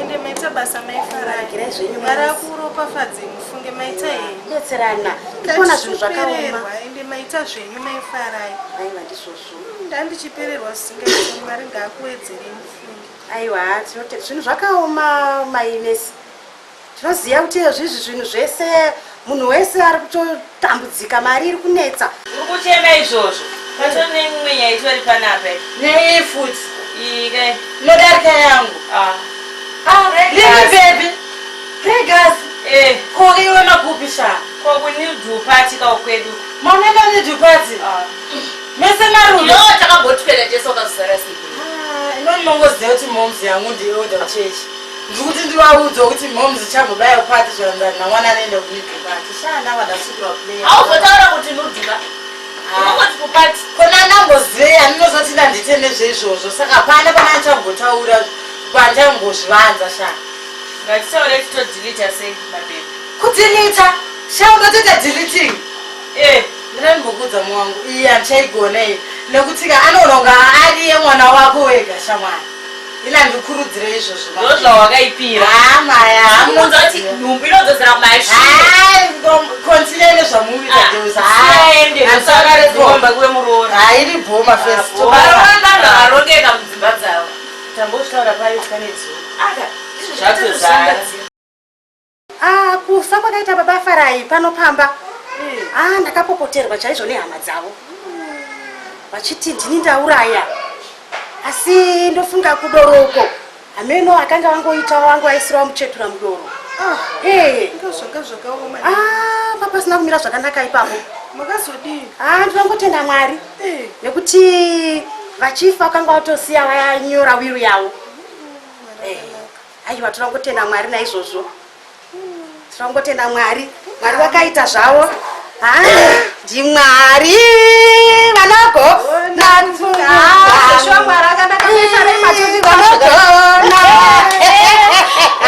Ende maita basa mai Farai. Girai zvenyu Mwari Messi. akuropafadzei mufunge maita henyu. Kudetserana. Ndikuona zvinhu zvakaoma. Ndachipererwa ende maita zvenyu mai Farai. Aiwa ndizvozvo. Ndandichipererwa zvisingaiti Mwari ngaakuwedzerei mufunge. Aiwa zvinhu zvakaoma mai Messi. Tinoziva kuti izvizvi zvinhu zvese munhu wese ari kutotambudzika mari iri kunetsa. Uri kuchema izvozvo. Pacho neimwe nyaya itori panapa. Nei futi? Iyi kai. Inodarika yangu. Ah. Ah, Lily baby. Pregas. Eh. Ko iwe makupi sha? Ko kunidhu party ka kwedu. Maunenda nidhu party? Ah. Mese marudo. Yo takambotwera Jesu akazara sei. Ah, ino ndinongoziva kuti moms yangu ndielder church. Ndikuti ndivaudze kuti moms chambobaya party zvanza namwana anoenda kunidhu party. Sha ndava ndasukura play. Hauzotaura kuti nudhuka. Unongoti kupati. Kona ndambozivei handinozoti ndandite nezveizvozvo saka hapana pana ndichambotaura pandichambozvivanza sha. Ngatitaure titodhilita sei mabhebhi. Kudhilita? Sha unotoita deleting. Eh. Ndinambokuudza mwangu iyi handichaigona iyi nekuti ka anoona kunga ariye mwana wako wega shamwari. Ini handikurudzire izvozvo. Ndozvawakaipira. Haa maya. Munoziva kuti nhumbu inodzosera kumashure. Haa continue nezvamuita Deus. Aende zvosakaredzomba kuve muroora. Haa iri bhoma first. Varoora vanhu vakarongeka mudzimba dzavo. Tambozvitaura payo pane zuva. Aka zvatozara. Ah, kufa kwakaita baba Farai pano pamba. Ah, ndakapopoterwa chaizvo nehama dzavo. Vachiti ndini ndauraya. Asi ndofunga kudoro uko. Hameno akanga wangoita wangu aisirawo muchetura mudoro. Ah, Eh. ndozvanga zvakaoma. Ah, papasina kumira zvakanaka ipapo. Makazodii? Ah, ndinongotenda Mwari. Nekuti vachifa vakanga vatosiya vanyora wiru yavo. Eh. Aiwa tinongotenda Mwari naizvozvo. Tinongotenda Mwari. Mwari wakaita zvavo. Ah, ndiMwari vanogona. Ah, shuwa Mwari akanaka maifare matundi vanogona.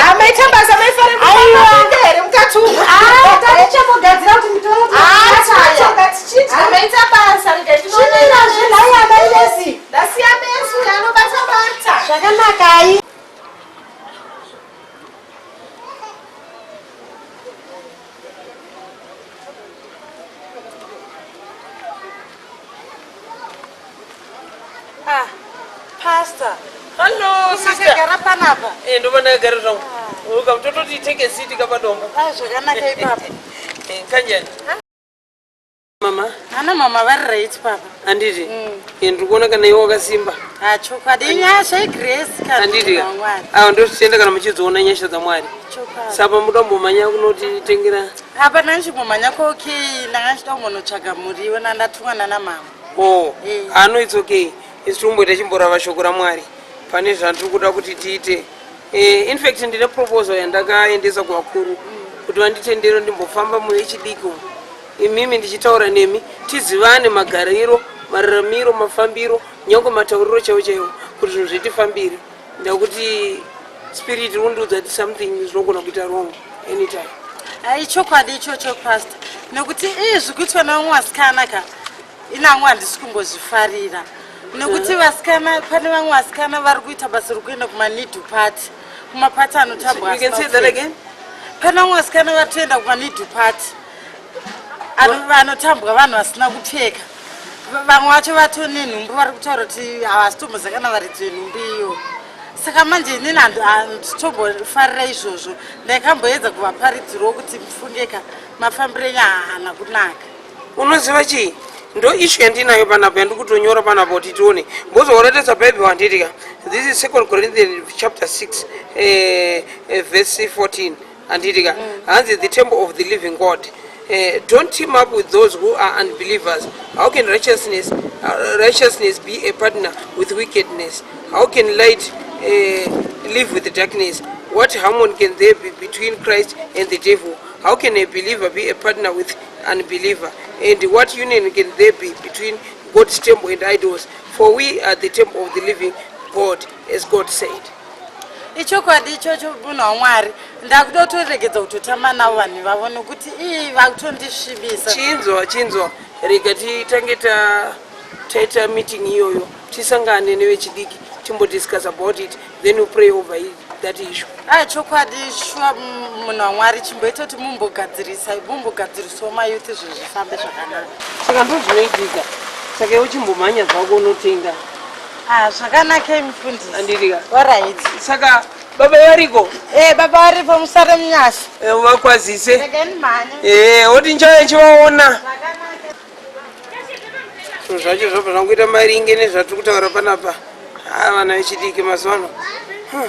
Ah, maita basa maifare Aiwa. here mukati umu. Ah, tatichambogadzira kuti mutono Ah, tinotonga tichidya maita basa rega Chimirazve nhai amai Messi. Ndasiya Messi uyo anobata bata. Zvakanakai. Ah, pastor. Hello, sister. Makagara panapa. Eh, ndova ndakagara zvangu. Ukatototi take a seat kapadombo. Ah, zvakanaka ipapo. Eh, kanjani? Mama, Ana mama vari right papa. handiti? Eh, ndiri kuona kana iwe wakasimba. Ah, chokwadi inyasha igrace kana Handiti? munhu waMwari. Awa ndotitenda kana muchidziona nyasha dzaMwari. Chokwadi. Saka muda kumbomhanya kunotitengera. Apa ndandichimbomhanya kokei ndanga ndichida kumbonotsvaga muriwo nandatumwa nana mama. Oh, ah no it's okay. Isu tomboita chimborava shoko raMwari. Pane zvandiri kuda kuti tiite. Eh, in fact ndine proposal yandakaendesa kuvakuru kuti vanditendere ndimbofamba muvechidiki umu. Imimi ndichitaura nemi tizivane magariro, mararamiro, mafambiro, nyange matauriro chaiwo chaiwo kuti zvinhu zvitifambire. Ndakuti spirit iri kundiudza kuti something zvinogona kuita wrong anytime. Ai chokwadi ichocho pastor nekuti ii zvikuitwa nevamwe vasikana ka inangu handisi kumbozvifarira nekuti vasikana pane vamwe vasikana vari kuita basa rekuenda kumanidu party kumapati anotambwa You can say asina that kupfeka. again? Pane vamwe vasikana vari kutoenda kumanidu party vanotambwa vanhu vasina kupfeka. Vamwe vacho vatone nhumbu vari kutaura kuti havasi tomboziva kana varidzi venhumbu iyo. Saka manje inini handitombofarira izvozvo. Ndakamboedza kuvaparidzirawo kuti mufungeka mafambiro enyu haana kunaka. Unoziva chii? Ndo issue yandinayo panapa yandiri kutonyora panapa kuti tione. Mbozoratidza Bible handiti ka. This is 2 Corinthians chapter 6 verse 14 handiti ka. Hanzi the temple of the living God. Don't team up with those who are unbelievers. How can righteousness be a partner with wickedness? How can light live with darkness? What harmony can there be between Christ and the devil? How can a believer be a partner with unbeliever? And what union can there be between God's temple and idols? For we are the temple of the living God, as God said. Ichokwadi ichocho munhu waMwari ndakuda kutoregedza kutotamba navo vanhu ivavo nekuti ii vakutondisvibisa. Chinzwa, chinzwa, rega titange taita meeting iyoyo, tisangane nevechidiki timbodiscuss about it, then we pray over it, that issue. Ah, chokwadi shuwa munhu waMwari chimboita kuti mumbogadzirisa mumbogadzirisawo mayouth zvinhu zvifambe zvakanaka. Saka ndozvinoitika, saka iwe chimbomhanya zvako unotenga. Ah, zvakanaka mufundisi. Anditi ka. Alright. Saka baba variko? Eh, baba varipo musare munyasha. Eh, vakwazise. Rega ndimhanye. Eh, oti ndichauya ndichivaona. Zvinhu zvacho zvobva zvangoita maringe nezvatiri kutaura panapa. Ah, vana vechidiki mazuva ano. Huh.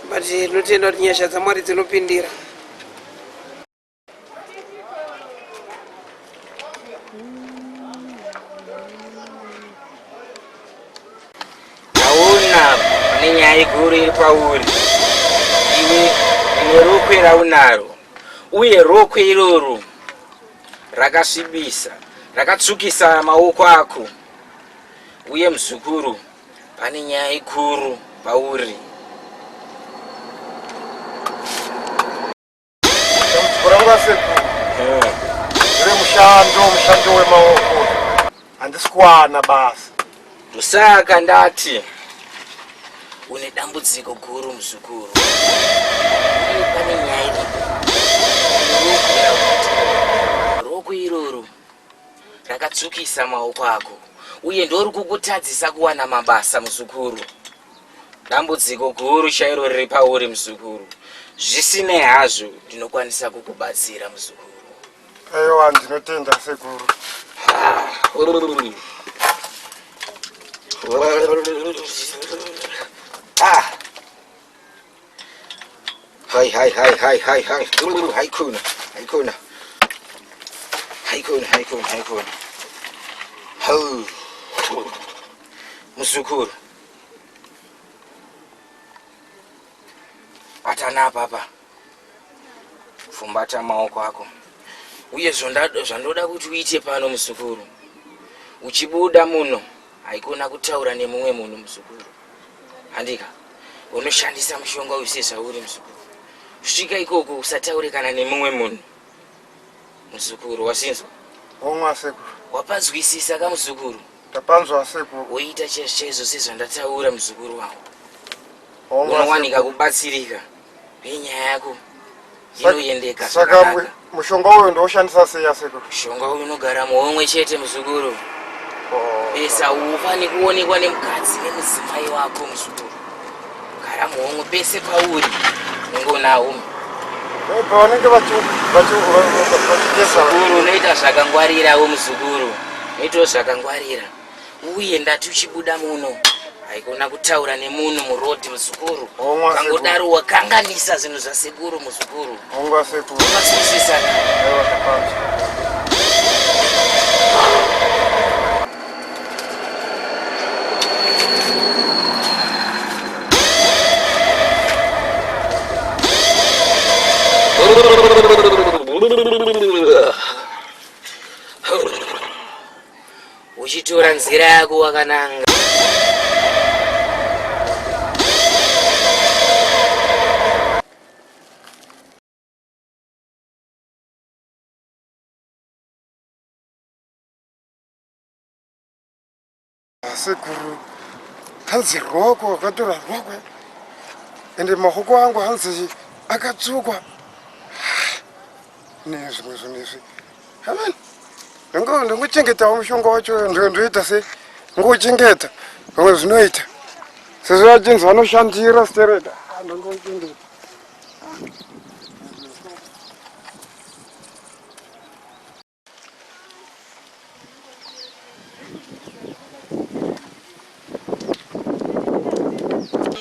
But ndinotenda kuti nyasha dzaMwari dzinopindira. Hauna pane nyaya iguru iri pauri. Iwe une rokwe raunaro, uye rokwe iroro rakasvibisa, rakatsvukisa maoko ako. Uye muzukuru, pane nyaya ikuru pauri. sekuru remushando mushando wemaoko handisi kuwana basa Ndosaka ndati une dambudziko guru muzukuru. Uye pane nyaya iripo. Roko iroro rakatsvukisa maoko ako uye ndori kukutadzisa kuwana mabasa muzukuru. Dambudziko guru chairo riri pauri muzukuru. Zvisinei hazvo ndinokwanisa kukubatsira muzukuru. Aiwa ndinotenda sekuru. Ah. Hai hai hai hai hai hai. Hai kuna. Hai kuna. Hai kuna hai kuna hai kuna. Hau. Muzukuru. Atana papa. Fumbata maoko ako. Uye zvandoda kuti uite pano muzukuru. Uchibuda muno haikona kutaura nemumwe munhu muzukuru. Handika. Unoshandisa mushonga uyu sezvauri muzukuru. Svika ikoko usataure kana nemumwe munhu. Muzukuru wasinzwa? Hongu sekuru. Wapanzwisisa ka muzukuru? Ndapanzwa sekuru. Woita chaizvo chaizvo sezvandataura muzukuru wangu. Unowanika kubatsirika nenyaya yako inoendeka. Saka mushonga uyu ndoshandisa sei asekuru? Mushonga uyu unogara muhomwe chete muzukuru. Pesa ufani kuonekwa nemukadzi nemudzimai wako muzukuru. Gara muhomwe pese pauri unenge unawo. Pavanenge vachigeza. Muzukuru unoita zvakangwarirawo muzukuru. Unoitawo zvakangwarira. Uye ndati uchibuda muno haikona kutaura nemunhu muroad muzukuru. Kangodaro wakanganisa zvinhu zvasekuru muzukuru. Hongu sekuru. Wakazwisisana. Aiwa ndapanzwa. Uchitora nzira yako wakananga. Sekuru hanzi rwoko rwakatora rwoko ende maoko angu hanzi akatsvukwa nezvimwe zvinhu izvi amen ndongochengetawo mushonga wacho ndoita sei ngochengeta zvimwe zvinoita sezvo vachinzi vanoshandira stereda ndongochengeta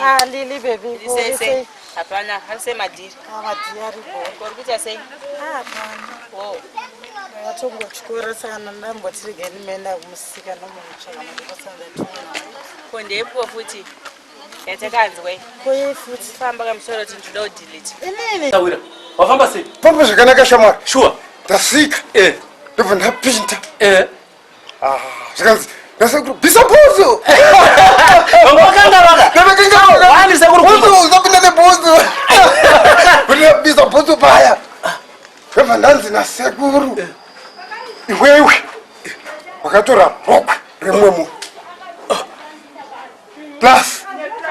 Ah, Lily baby. Sei sei. Hapana, ari sei madhiri? Ah, madhiri aripo. Kuri kuita sei? Ah, hapana. Oh. Ndatongotyora saka ndamboti regai ndimeenda kumusika ndomutsvaka mandikosa ndationa. Ko ndeipiwo futi? Yatakanzwa. Ko yei futi? Famba kamusoro kuti ndinoda kudelete. Inini. Tawira. Wafamba sei? Famba zvakanaka shamwari. Sure. Ndasvika. Eh. Ndobva ndapinda. Eh. Ah, zvikanzi nasekuru bvisa bhutsu. Wakanga vaka. Ndakanga Wani sekuru. Bhutsu usapinda nebhutsu. Ndabvisa bhutsu paya. Ndobva ndanzi nasekuru. Iwewe wakatora rokwe remumwe munhu. Plus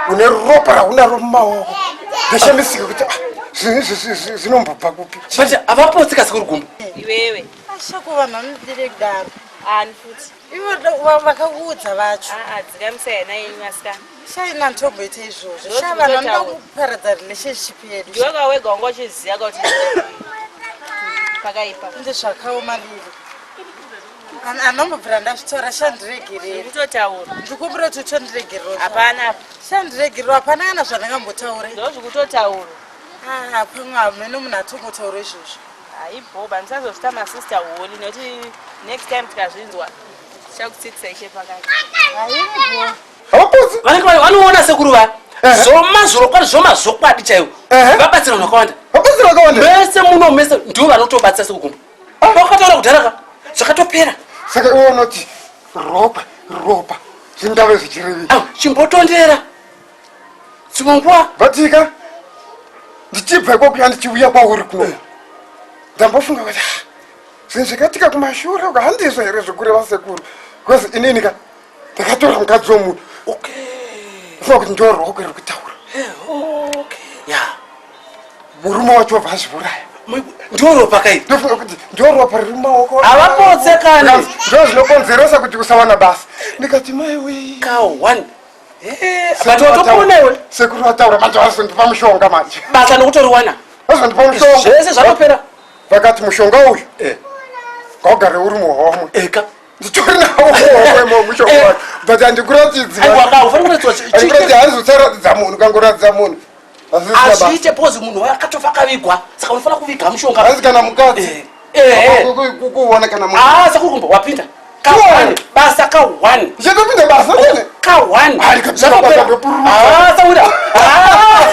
une ropa raunaro mumaoko. Ndashamisika kuti ah, zvinhu izvi zvinombobva kupi? But havapotsi kasekuru gumbo. Iwewe. Ashako vanhu vanodire kudaro. Ani futi. Ivo vakakuudza vacho. Ah, dzikamisai hana yenyu asikana. Shaina nditomboita izvozvo. Sha vanhu vanoda kuparadza relationship yedu. Ndiwe ka wega wanga uchiziva ka kuti pakaipa. Ende zvakaoma Lily. Anombobvira ndazvitaura shandiregerera. Ndikutotaura. Ndikumbira kuti utondiregerera. Hapana apa. Shandiregerera hapana kana zvandakambotaura. Ndozvikutotaura. Ah, pamwe hameno munhu atongotaura izvozvo. Haibhoba musazozvita masister holy nekuti next time tikazvinzwa tichakutsikisa ishe pakati. Haibho. Havapotsi. Vanenge vanoona sekuru va. Zvoma zvirokwadi zvoma zvokwadi chaiwo. Vabatsira vanhu vakawanda. Vabatsira vakawanda. Mese muno mese ndivo vanotobatsira sekuru gumbo. Vakataura kudhara ka zvakatopera. Saka iwe unoti ropa ropa zvingave zvichirevei? Chimbotondera. Dzimwe nguva batika ndichibva ikoko yandichiuya kwauri kuno. Ndambofunga kuti ah, zvinhu zvakaitika kumashure uko handizvo here zvekureva sekuru because inini ka ndakatora mukadzi wemunhu. Okay. Ndafunga kuti ndoroko riri kutaura. Okay. Ya. Murume wacho wabva azviuraya. Ndoropa kai? Ndofunga kuti ndoropa riri mumaoko. Havapotse kani. Ndo zvinokonzeresa kuti usawana basa. Ndikati mai wee. Ka one. But Sekuru vataura manje vazondipa mushonga manje. Basa nokutoriwana. Vazondipa mushonga. Zvese zvatopera. Vakati mushonga uyu. Eh. Ngaugare uri muhomwe. Eka. Nditori nawo muhomwe mo mushonga wacho. But handikuratidzi. Aiwa ka ufanira kuratidzwa. Handikuratidzi hanzi usaratidza munhu kangoratidza munhu. Hazviite pozi munhu akatofa akavigwa saka unofanira kuviga mushonga. Hanzi kana mukadzi. Eh. Kuona kana munhu. Ah saka uri kumba wapinda. Ka one basa ka one. Ndichatopinda basa nene. Ka one. Zvakapera. Ah saura. Ah.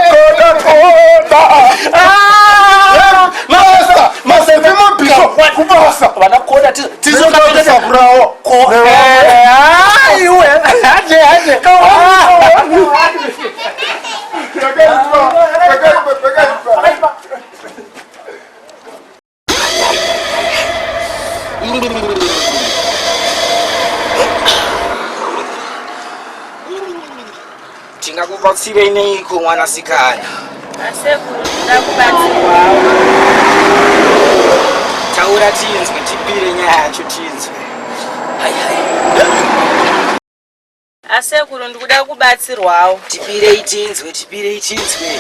Koda koda. Ah. Basa. Masepe mabhisho kubasa. Vana koda tizokapinda kurawo. Ko. Ah iwe. Haje haje. Ka one. Yakaipa. Yakaipa. Yakaipa. Tingakubatsirei neiko mwanasikana? Asekuru, ndinoda kubatsirwawo. Taura tinzwe, tipire nyaya yacho tinzwe. Hai hai. Asekuru ndikuda kubatsirwawo. Tipirei tinzwe, tipirei tinzwe.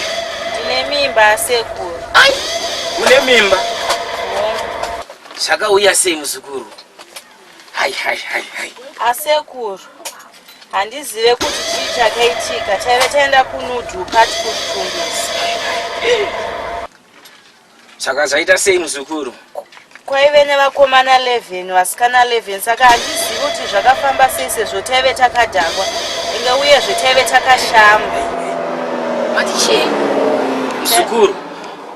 Ndine mimba asekuru. Ai, une mimba? Zvakauya sei muzukuru? Hai hai hai hai. Asekuru, handizive kuti chii chakaitika. Taive taenda kunudhu party kuchitungwiza. Saka zvaita sei muzukuru? Kwaive nevakomana 11 vasikana 11 saka handizivi kuti zvakafamba sei sezvo taive takadhakwa inge uyezve taive takashamba. Mati chii? Muzukuru,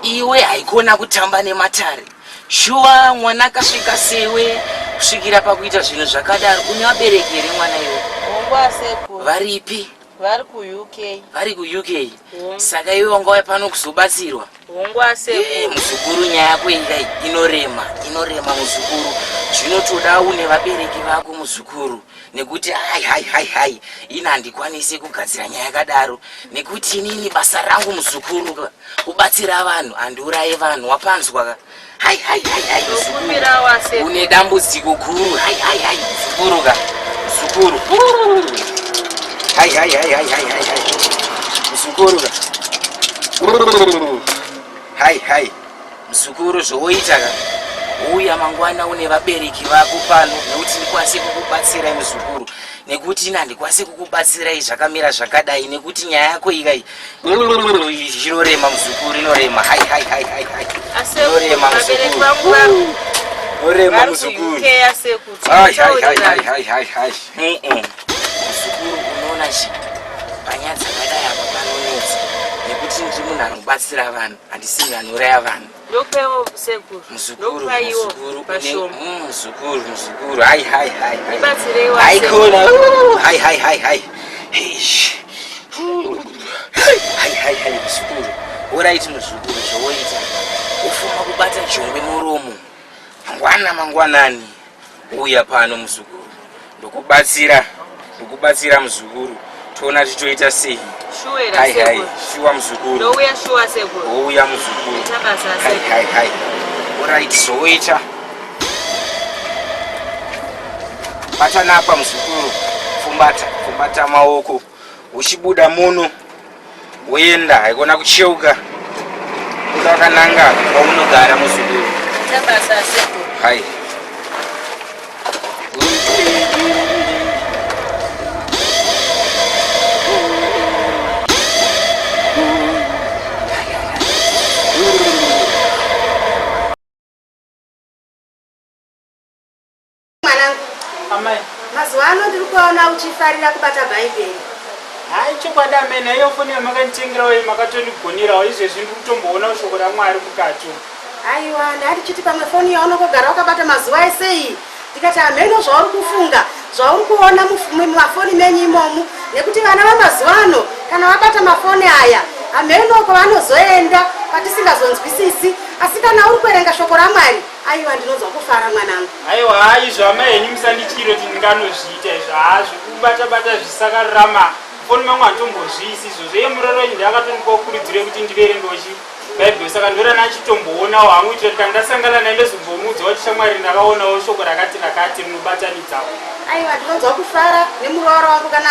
iwe haikona kutamba nematare. Shuwa mwana akasvika sewe kusvikira pakuita zvinhu zvakadaro. Une vabereki here mwana iwe? Hongu asekuru. Varipi? Vari kuUK. Vari kuUK. Saka iwe wanga wauya pano kuzobatsirwa? Hongu asekuru. Eh, muzukuru nyaya yako iyi inorema, inorema muzukuru. Zvinotoda une vabereki vako muzukuru nekuti hai hai hai hai ini handikwanisi kugadzira nyaya yakadaro nekuti inini basa rangu muzukuru kubatsira vanhu handiuraye vanhu wapanzwa ka hai hai hai hai muzukuru une dambudziko guru hai hai hai muzukuru ka muzukuru hai hai hai hai hai hai hai muzukuru ka hai hai muzukuru zvowoita ka uya mangwana une vabereki vako pano nekuti ndikwanise kukubatsirai muzukuru nekuti ini handikwanise kukubatsirai zvakamira zvakadai nekuti nyaya yako ikai inorema muzukuru inorema hai hai hai hai hai inorema muzukuru inorema muzukuru hai hai hai hai hai hai hai muzukuru unoona chi panyaya dzakadai apa panonetsa nekuti ndiri munhu anobatsira vanhu handisi munhu anouraya vanhu Ndokupewo sekuru. Muzukuru, Ndokupaiwo muzukuru, pashoma. Muzukuru, muzukuru. Hai hai hai hai. Ndibatsireiwo Hai sekuru. kona. Hai hai hai hai. Eish. Hai hai hai muzukuru. Oraiti muzukuru zvowoita. Ufuma kubata jongwe muromo. Mangwana mangwanani. Uya pano muzukuru. Ndokubatsira. Ndokubatsira muzukuru. Toona titoita sei. Shuwa Hai hai. sekuru. Shuwa muzukuru. Ndouya shuwa sekuru. Wouya muzukuru. Ita basa Hai sekuru. hai hai. Alright, zvoita. Batanapa muzukuru. Fumbata, fumbata maoko. Uchibuda muno woenda haikona kucheuka. Buda wakananga kwaunogara muzukuru. Ita basa sekuru. Hai. Mwanangu, Amai. mazuva ano ndiri kuona uchifarira kubata bhaibheri. Hai chokwadi amai naiyo foni yamakanditengerawo iyi makatondigonerawo izvezvi ndiri kutomboona shoko raMwari mukati umu. Aiwa, ndandichiti pamwe foni yaunongogara wakabata mazuva ese iyi ndikati hameno zvauri kufunga zvauri kuona mumafoni menyu imomu nekuti vana vamazuva ano kana vabata mafoni aya hameno kwavanozoenda patisingazonzwisisi asi kana uri kuverenga shoko ramwari aiwa ndinonzwa kufara mwanangu. Aiwa haa izvo amai henyu musandityire kuti ndinganozviita izvo haa zvekubata bata zvisakarurama mufoni mangu handitombozviisi izvozvo iye muroro wenyu ndiye akatondipawo kurudziro yekuti ndiverengewo chi bhaibheri saka ndorana achitombowonawo hangu kuitira kuti kana ndasangana naye ndozombomuudzawo kuti shamwari ndakaonawo shoko rakati rakati rinobatanidzawo. Aiwa ndinonzwa kufara nemuroora wangu kana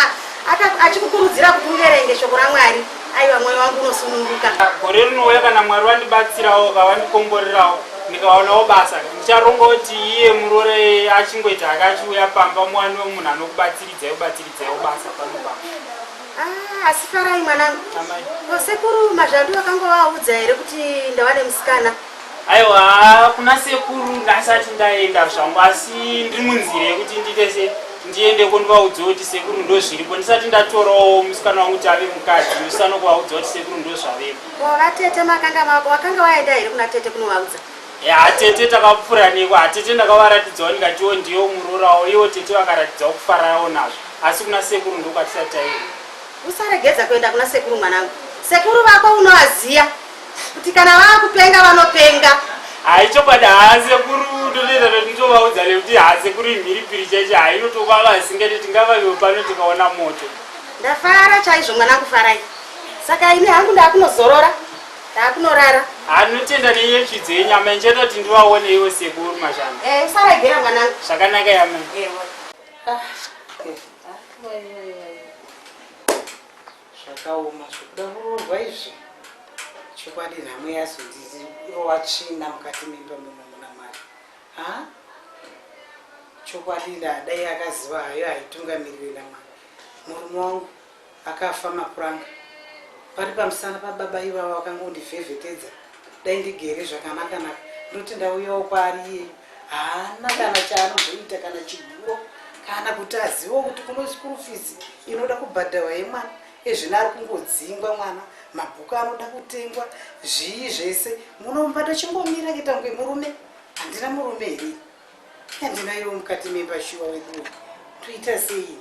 achikukurudzira kuti uverenge shoko raMwari aiwa mwoyo wangu unosununguka. Gore rinouya kana Mwari vandibatsirawo ka vandikomborerawo ndikaonawo basa ndicharonga kuti iye muroora iyeye achingoita hake achiuya pamba muwanewo munhu anokubatsiridzai kubatsiridzaiwo basa pano pamba. Ah, asi farai mwanangu. Ko sekuru Mazhandu vakangovaudza here kuti ndava nemusikana? Aiwa kuna sekuru ndasati ndaenda zvangu asi ndiri munzira yekuti ndiite se ndiende kondivaudza kuti sekuru ndozviripo ndisati ndatorawo musikana wangu kuti ave mukadzi ndosana kuvaudza kuti sekuru ndozvavepo. Ko vatete makanga wakanga waenda here kuna tete kunovaudza? Ya tete takapfuura neko hatete ndakavaratidzawo ndikatiwo ndiyo murorawo ivo tete vakaratidzawo kufarawo nazvo asi kuna sekuru ndokwatisati taenda. Usaregedza kuenda kuna sekuru mwanangu. Sekuru vako unovaziya kuti kana vakupenga vanopenga. Hayi chokwadi haa sekuru ndotoita kuti nditovaudza nekuti haa sekuru imhiripiri chaicho haa inotovava zvisingati tingavavewo pano tikaona moto. Ndafara chaizvo mwanangu Farai. Saka ini hangu ndakunozorora. Ndakunorara. Anotenda neyechidzo yenyama ndichaita kuti ndivaone ivo sekuru mashanda. Eh, usaregera mwanangu. Zvakanaka yamai. Ewe. Ah. Zvakaoma zvekuda kuroorwa izvi. Chokwadi nhamo yazondirova tsvina mukati memba muno muna Mwari. Ha? Chokwadi dai akaziva hayo haitungamirire naMwari. Murume wangu Akafa mapuranga. Pari pamusana pababa ivava vakangondivhevhetedza dai ndigere zvakanaka naka ndoti ndauyawo kwaari iyeyu haana kana chaanomboita kana chiguro kana kuti azivewo kuti kuno school fees inoda kubhadharwa yemwana ezvino ari kungodzingwa mwana mabhuku anoda kutengwa zvii zvese munomba tochingomira kuita kunge murume handina murume here handina iwo mukati memba shuwa weduwe toita sei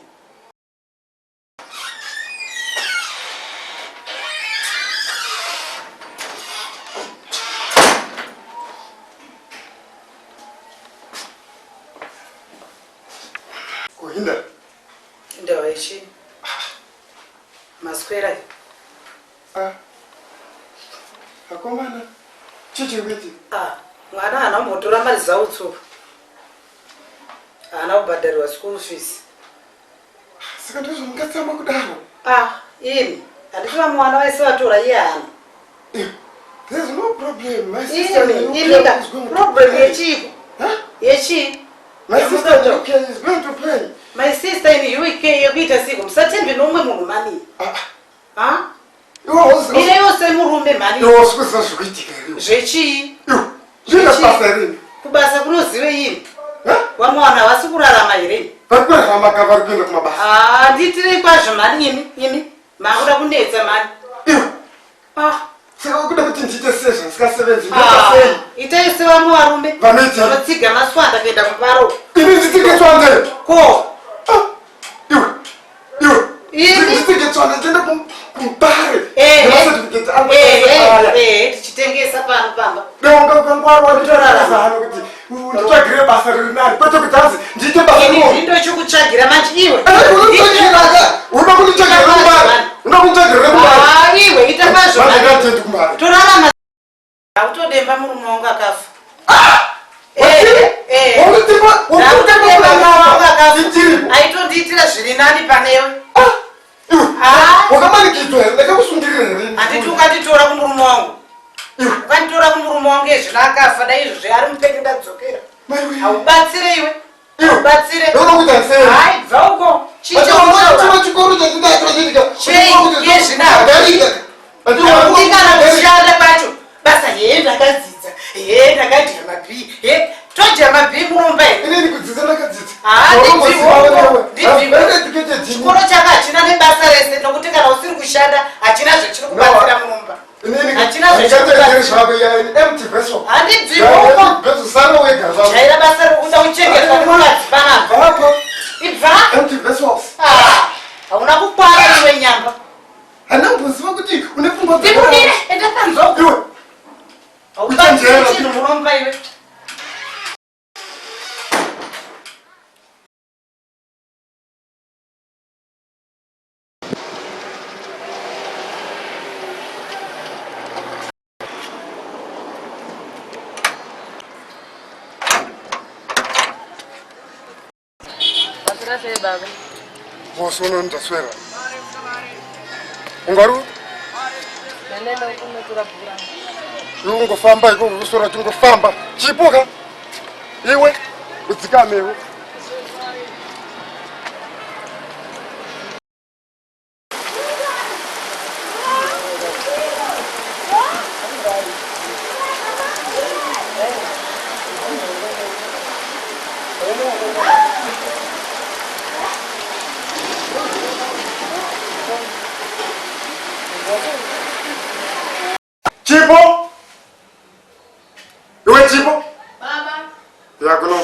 Kuhinda. Ndawa ichi. Maswera. Ah. Akomana. Chichi witi. Ah, mwana haana kumbotora mari dzautsuka. Haana kubhadharirwa school fees. Saka ndizvo mungatsamwa kudaro? Ah, ini handiti vamwe vana vese vatora iye haana. There's no problem. My sister in Ini ka problem yechiiko? Yechii? My sister in UK is going to pay. My sister in UK yekuita siko musatembe nomwe munhu mani. Ah. Ha? Mire yose murume mhani. Iwe usikuziva zvikuitika here? Zvechii? Zvine basa here? Kubasa kunozive yini? Vamwe vanhu havasi kurarama here? Vari kurarama ka vari kuenda kumabasa. Ah, ndiitirei kwazvo mhani imi, imi. Makuda kunetsa mhani. Iwe. Ah. Saka ukuda kuti ndiite sei zvandisikasevenzi? Ndoita ah, sei? Itai sevamwe varume. Vanoita. Vanotsiga maswanda kuenda kumubaro. Ini nditsige tswanda. Ko. Ah. Iwe. Iwe. Ini. Tswana ndiende kumbare. Nemacertificate angu aya. Eh, tichitengesa pano pamba. Donga ukangwara wanditorarama kuti unditsvagire basa riri nani kwete kuti hanzi ndiite basa rino. Ini ndochikutsvagira manje iwe. Unoda kunditsvagira kumbare. Unoda kunditsvagira kumbare. Ah, iwe ita kwazvo. Manje ngatiende kumbare. Torarama. Autodemba murume wangu akafa. Aitondiitira zviri nani panewe. Wakamanikidzwa here? Ndakakusungirira here? Handiti ukanditora kumurume wangu. Ukanditora kumurume wangu ezvino akafa dai izvozvi ari mupenyu ndadzokera. Haubatsire iwe. Haubatsire. Ndoda kuita sei? Hai, bva uko. Chicho chikoro chandinacho Chei, yezvino. Ndikana kushanda kwacho. Basa hee ndakadzidza. Hee ndakadya mabhii. Hee todya mabhii muromba here? Inini kudzidza ndakadzidza. Haa ndibviwo. Ndibviwo. Chikoro chako hachina nebasa rese nokuti kana usiri kushanda hachina zvachiri kubatsira mumba. Hachina zvachiri zvako ya empty vessel. Handibviwo. Vessel sara wega zvako. Jaira basa rekuda kuchengetwa nemukadzi panapa. Ibva. Empty vessels. Ah, hauna kukwana iwe nyamba. Handina kumboziva kuti une pfungwa Ndibudire, enda panze uko. Iwe. Kuchenjera. Haubatsiri chinhu munomupa iwe. Waswera sei baba? Bosi uno ndaswera. Ungari Ndandaenda kunotora bhuku rangu. iwe ungofamba iko usora chingofamba. Chipo ka? Iwe udzikame iwe. Chipo? Iwe Chipo? Baba. Ya kuno.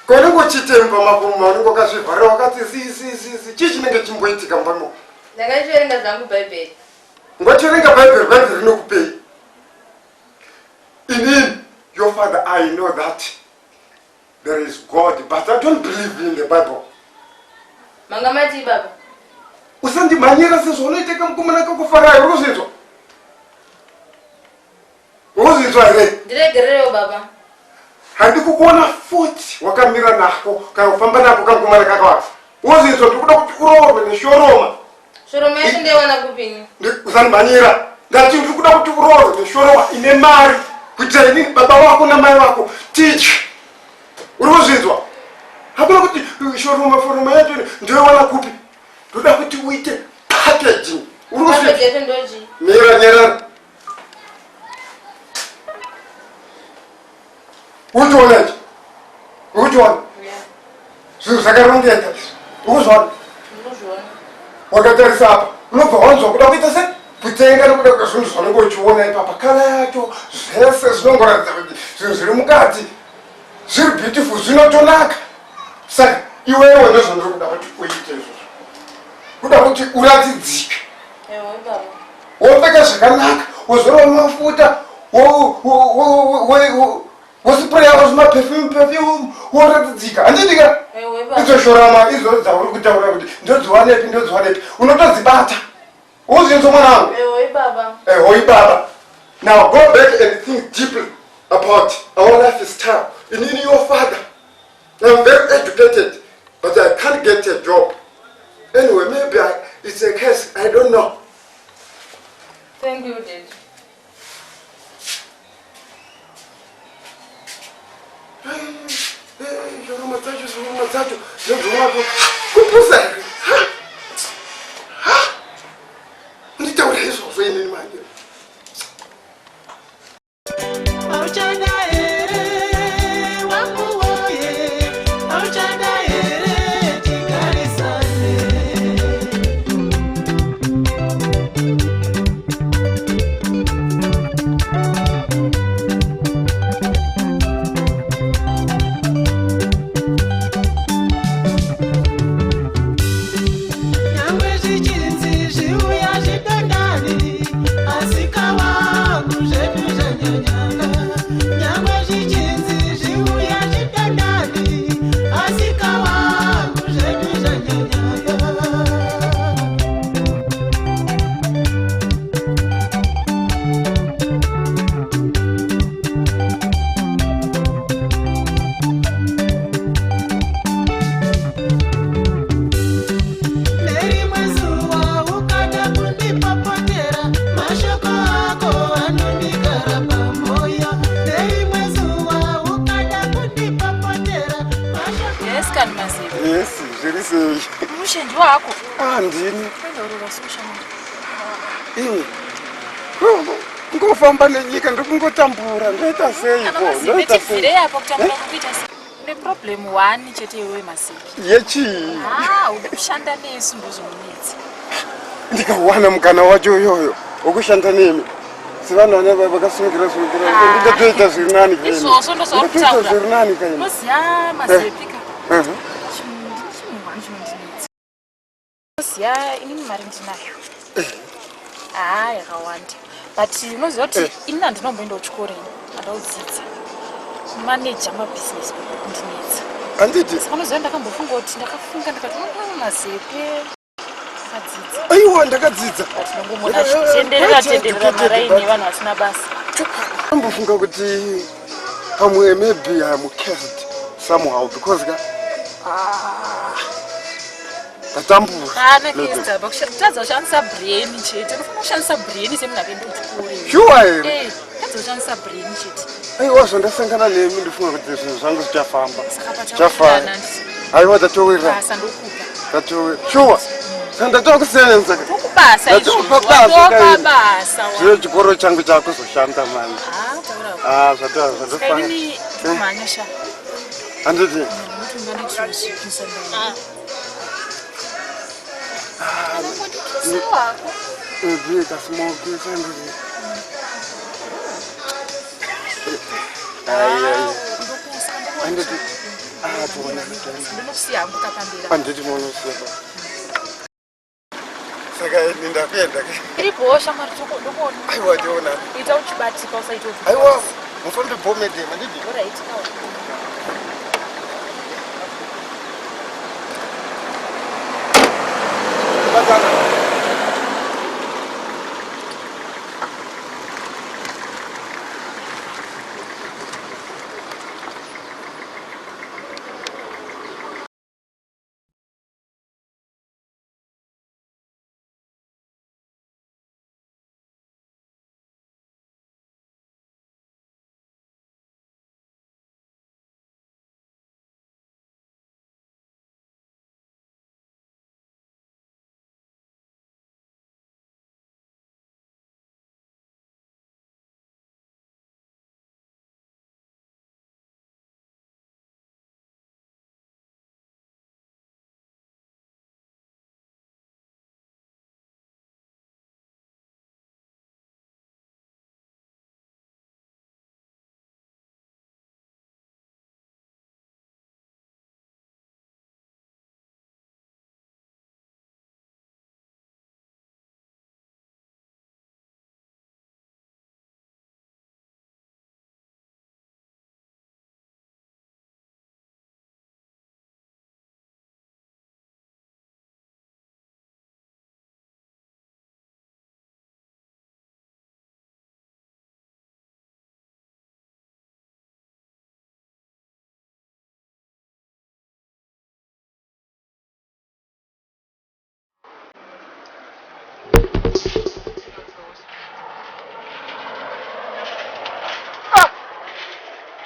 Konenge uchitemba makumbo unenge wakazvivharira wakati zi zi zi zi chii chinenge chimboitika mumba imomo? Ndakachiverenga zvangu Bhaibheri. Ungachiverenga Bhaibheri, Bhaibheri rinokupei? Inini, your father, I know that there is God, but I don't believe in the Bible. Manga matii baba? Usandimhanyira sezvaunoita kamukomana kakufarayo, uri kuzvinzwa? Uri kuzvinzwa here? Ndiregererewo baba. Handikukuona futi wakamira nako kana kufamba nako kamukomana kakawaka. Uri kuzvinzwa? Ndikuda kuti uroorwe neshoroma. Shoroma yacho ndaiwana kupini? Usandimhanyira. Ndati ndikuda kuti uroorwe neshoroma ine mari kuitira inini baba wako namai vako tidye. Uri kuzvinzwa? Hakuna kuti shoroma foroma yacho ndoiwana kupi. Ndoda kuti uite packaging. Uri kuzvinzwa? Package yacho ndochii? Mira nyarara. Uchiona ichi? Uchiona? Zvinhu zvakarongeka izvi. Ukuzviona? Wakatarisa apa, unobva wanzwa kuda kuita se kutenga nekuda kwezvinhu zvaunenge uchiona ipapa. Kala yacho zvese zvinongoratidza kuti zvinhu zviri mukati zviri beautiful zvinotonaka. Saka iwewe ndozvandiri kuda kuti uite izvozvo. Kuda kuti uratidzike. Wopfeka zvakanaka, wozora mafuta, wosipreyawo zvimaperfume perfume, woratidzika. Handiti ka? Idzo shorama idzo dzauri kutaura kuti ndodziwanepi ndodziwanepi, unotodzibata. Wozvinzwa mwana wangu? Ehoi baba. Now go back and think deeply about our lifestyle. Inini your father. I'm very educated, but I can't get a job. Anyway, maybe I, it's a case, I don't know. Thank you, Dad. Zvoroma dzacho, zvoroma dzacho, zvoroma kupusa here? Ha? Nditaura izvozvo inini manje. Nyangwe zvichinzi zviuya zvidandani, asika wangu zvedu zvanyanyaka. Nyangwe zvichinzi zviuya zvidandani, asika wangu zvedu zvanyanyaka. Nerimwe zuva ukada kundipopotera, mashoko ako anondigara pamoyo. Nerimwe zuva ukada kundipopotera, mashoko Yes, kani Maziva. Yes, zviri sei? Mushe ndiwo hako. Ah, ndini. Kwenda urova social media. Iwe. Kungofamba nenyika ndikungotambura ndoita seiko? Ndoita sei? Tibvirei apo kutambura kukuita sei? Une problem one chete iwewe Maziva. Yechii? Ah, uri kushanda nesu ndozvinonetsa. Ndikawana mukana wacho uyoyo wekushanda nemi. Sevanhu vane vakasungira sungira ndingatoita zviri nani kaini. Izvozvo ndozvauri Ndingatoita kutaura. zviri nani kaini. Unoziva Maziva ka. Uh-huh. Chinhu chinhu one chinondinetsa. Unoziva inini mari ndinayo. Haa yakawanda. But unoziva kuti inini handinomboenda kuchikoro ini. Handaudzidza. Kumaneja mabusiness kundinetsa. Handiti? Saka unoziva ndakambofunga kuti ndakafunga ndikati mazepe akadzidza. Aiwa ndakadzidza. But ndongomona achitenderera tenderera maraini evanhu vasina basa. Ndambofunga kuti pamwe maybe I'm cursed somehow because ka ah, ndatambura. Haana cursed apa kutadza kushandisa brain chete. Unofanira kushandisa brain semunhu akaenda kuchikoro. Sure here? Eh, kutadza kushandisa brain chete. Aiwa zvandasangana nemi ndifunga kuti zvinhu zvangu zvichafamba. Saka Zvichafamba. patawirirana ndisi. Aiwa tatowirirana. Basa ndokupa. Tatowirirana. Sure. Saka ndatova kusevenza. Ndokubasa izvozvo. Ndatopa basa Watopa kaini. basa wa. Zvino chikoro changu chakuzoshanda manje. Ah, taura. Ah, zvatova Saka zvandofanga. inini ndikumhanya sha. Handiti. Nokuti ungandiitira zvikisa ndani. Ah, Unongondikisa wako. Maybe kasmoke handiti. Ai ai. Handiti. Ah, toona toona. Ndinokusiya hangu kapamberi. Handiti monosiya. Saka ini ndakuenda ke. Iripowo shamwari ndokuona. Aiwa toona. Ita uchibatika usaite kuti. Aiwa mufambe bomede handiti. Alright. Batana.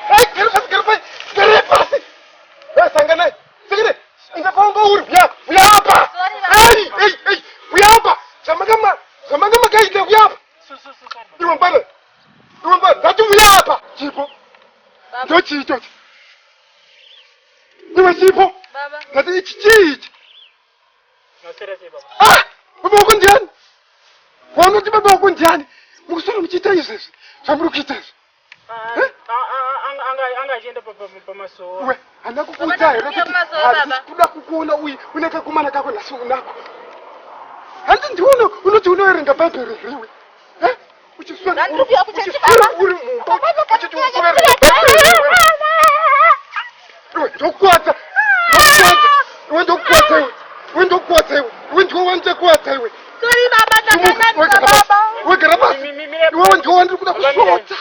Hey, gere pasi, gere pasi, gere pasi. Hey, sanganai, sanganai. Inga uri vuya, vuya apa. Hey, hey, hey, vuya apa. Zvamanga zvamanga makaita vuya apa. Iwe mbana. Iwe mbana, ndati vuya apa. Chipo. Ndo chii ichochi? Iwe chipo. Ndati ichi chii ichi? Ah, baba wako ndiani? Wanoti baba wako ndiani? Mukuswera muchiita izvezvi zvamuri kuita izvi. Anga achienda pamasowa. Iwe, handina kukuudza here kuti handisi kuda kukuona uyu une kakomana kako nhasi unako. Handi ndiwe unoti unoverenga bhaibheri here iwe? Eh? Uchiswera uri mumba uchiti ukuverenga bhaibheri here iwe? Iwe ndokuwadza. Ndokuwadza. Iwe ndokuwadza iwe. Iwe ndokuwadza iwe. Iwe ndiwe wandichakuwadza iwe. Sorry baba, ndakanganisa baba. Wegara pasi. Iwewe ndiwe wandiri kuda kusvota.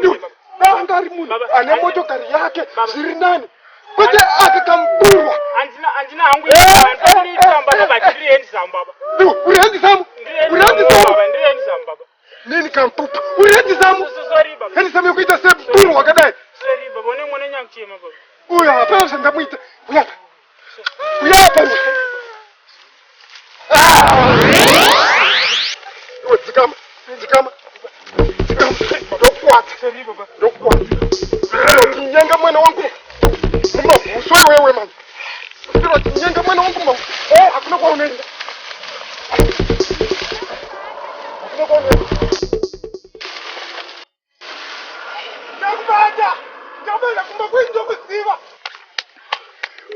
Iwe, dai anga ari munhu ane motokari yake zviri nani. Kwete aka kamburwa. Handina hangu handinoitamba baba, ndiri handsome baba. Iwe, uri handsome? Uri handsome? Baba, ndiri handsome baba. Nini kampupa. Uri handsome? Sorry baba. Handsome yekuita seburwa wakadai. Sorry baba, une mwana nyakuchema baba. Uyu hapana zvandamuita. Uya apa. Uya apa iwe. Ah! Iwe dzikama. Dzikama. Dzikama. Ndokuwadza. Ndokuwadza. Ndinyenga mwana wangu. Mumahuso iwewe manje. Ndinyenga mwana wangu mumahuso. Eh, hakuna kwaunoenda. Hakuna kwaunoenda. Ndakubata. Ndakubata kumba kwenyu ndokuziva.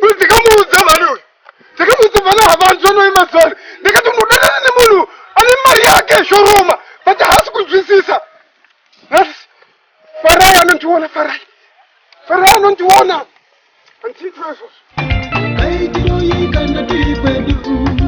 Ndikamuudza mhani uyu. Ndikamuudza mhani havanzwa noimazori. Unondiona, handiitwe izvozvo. Kaitiroyi kana tiri kwedu.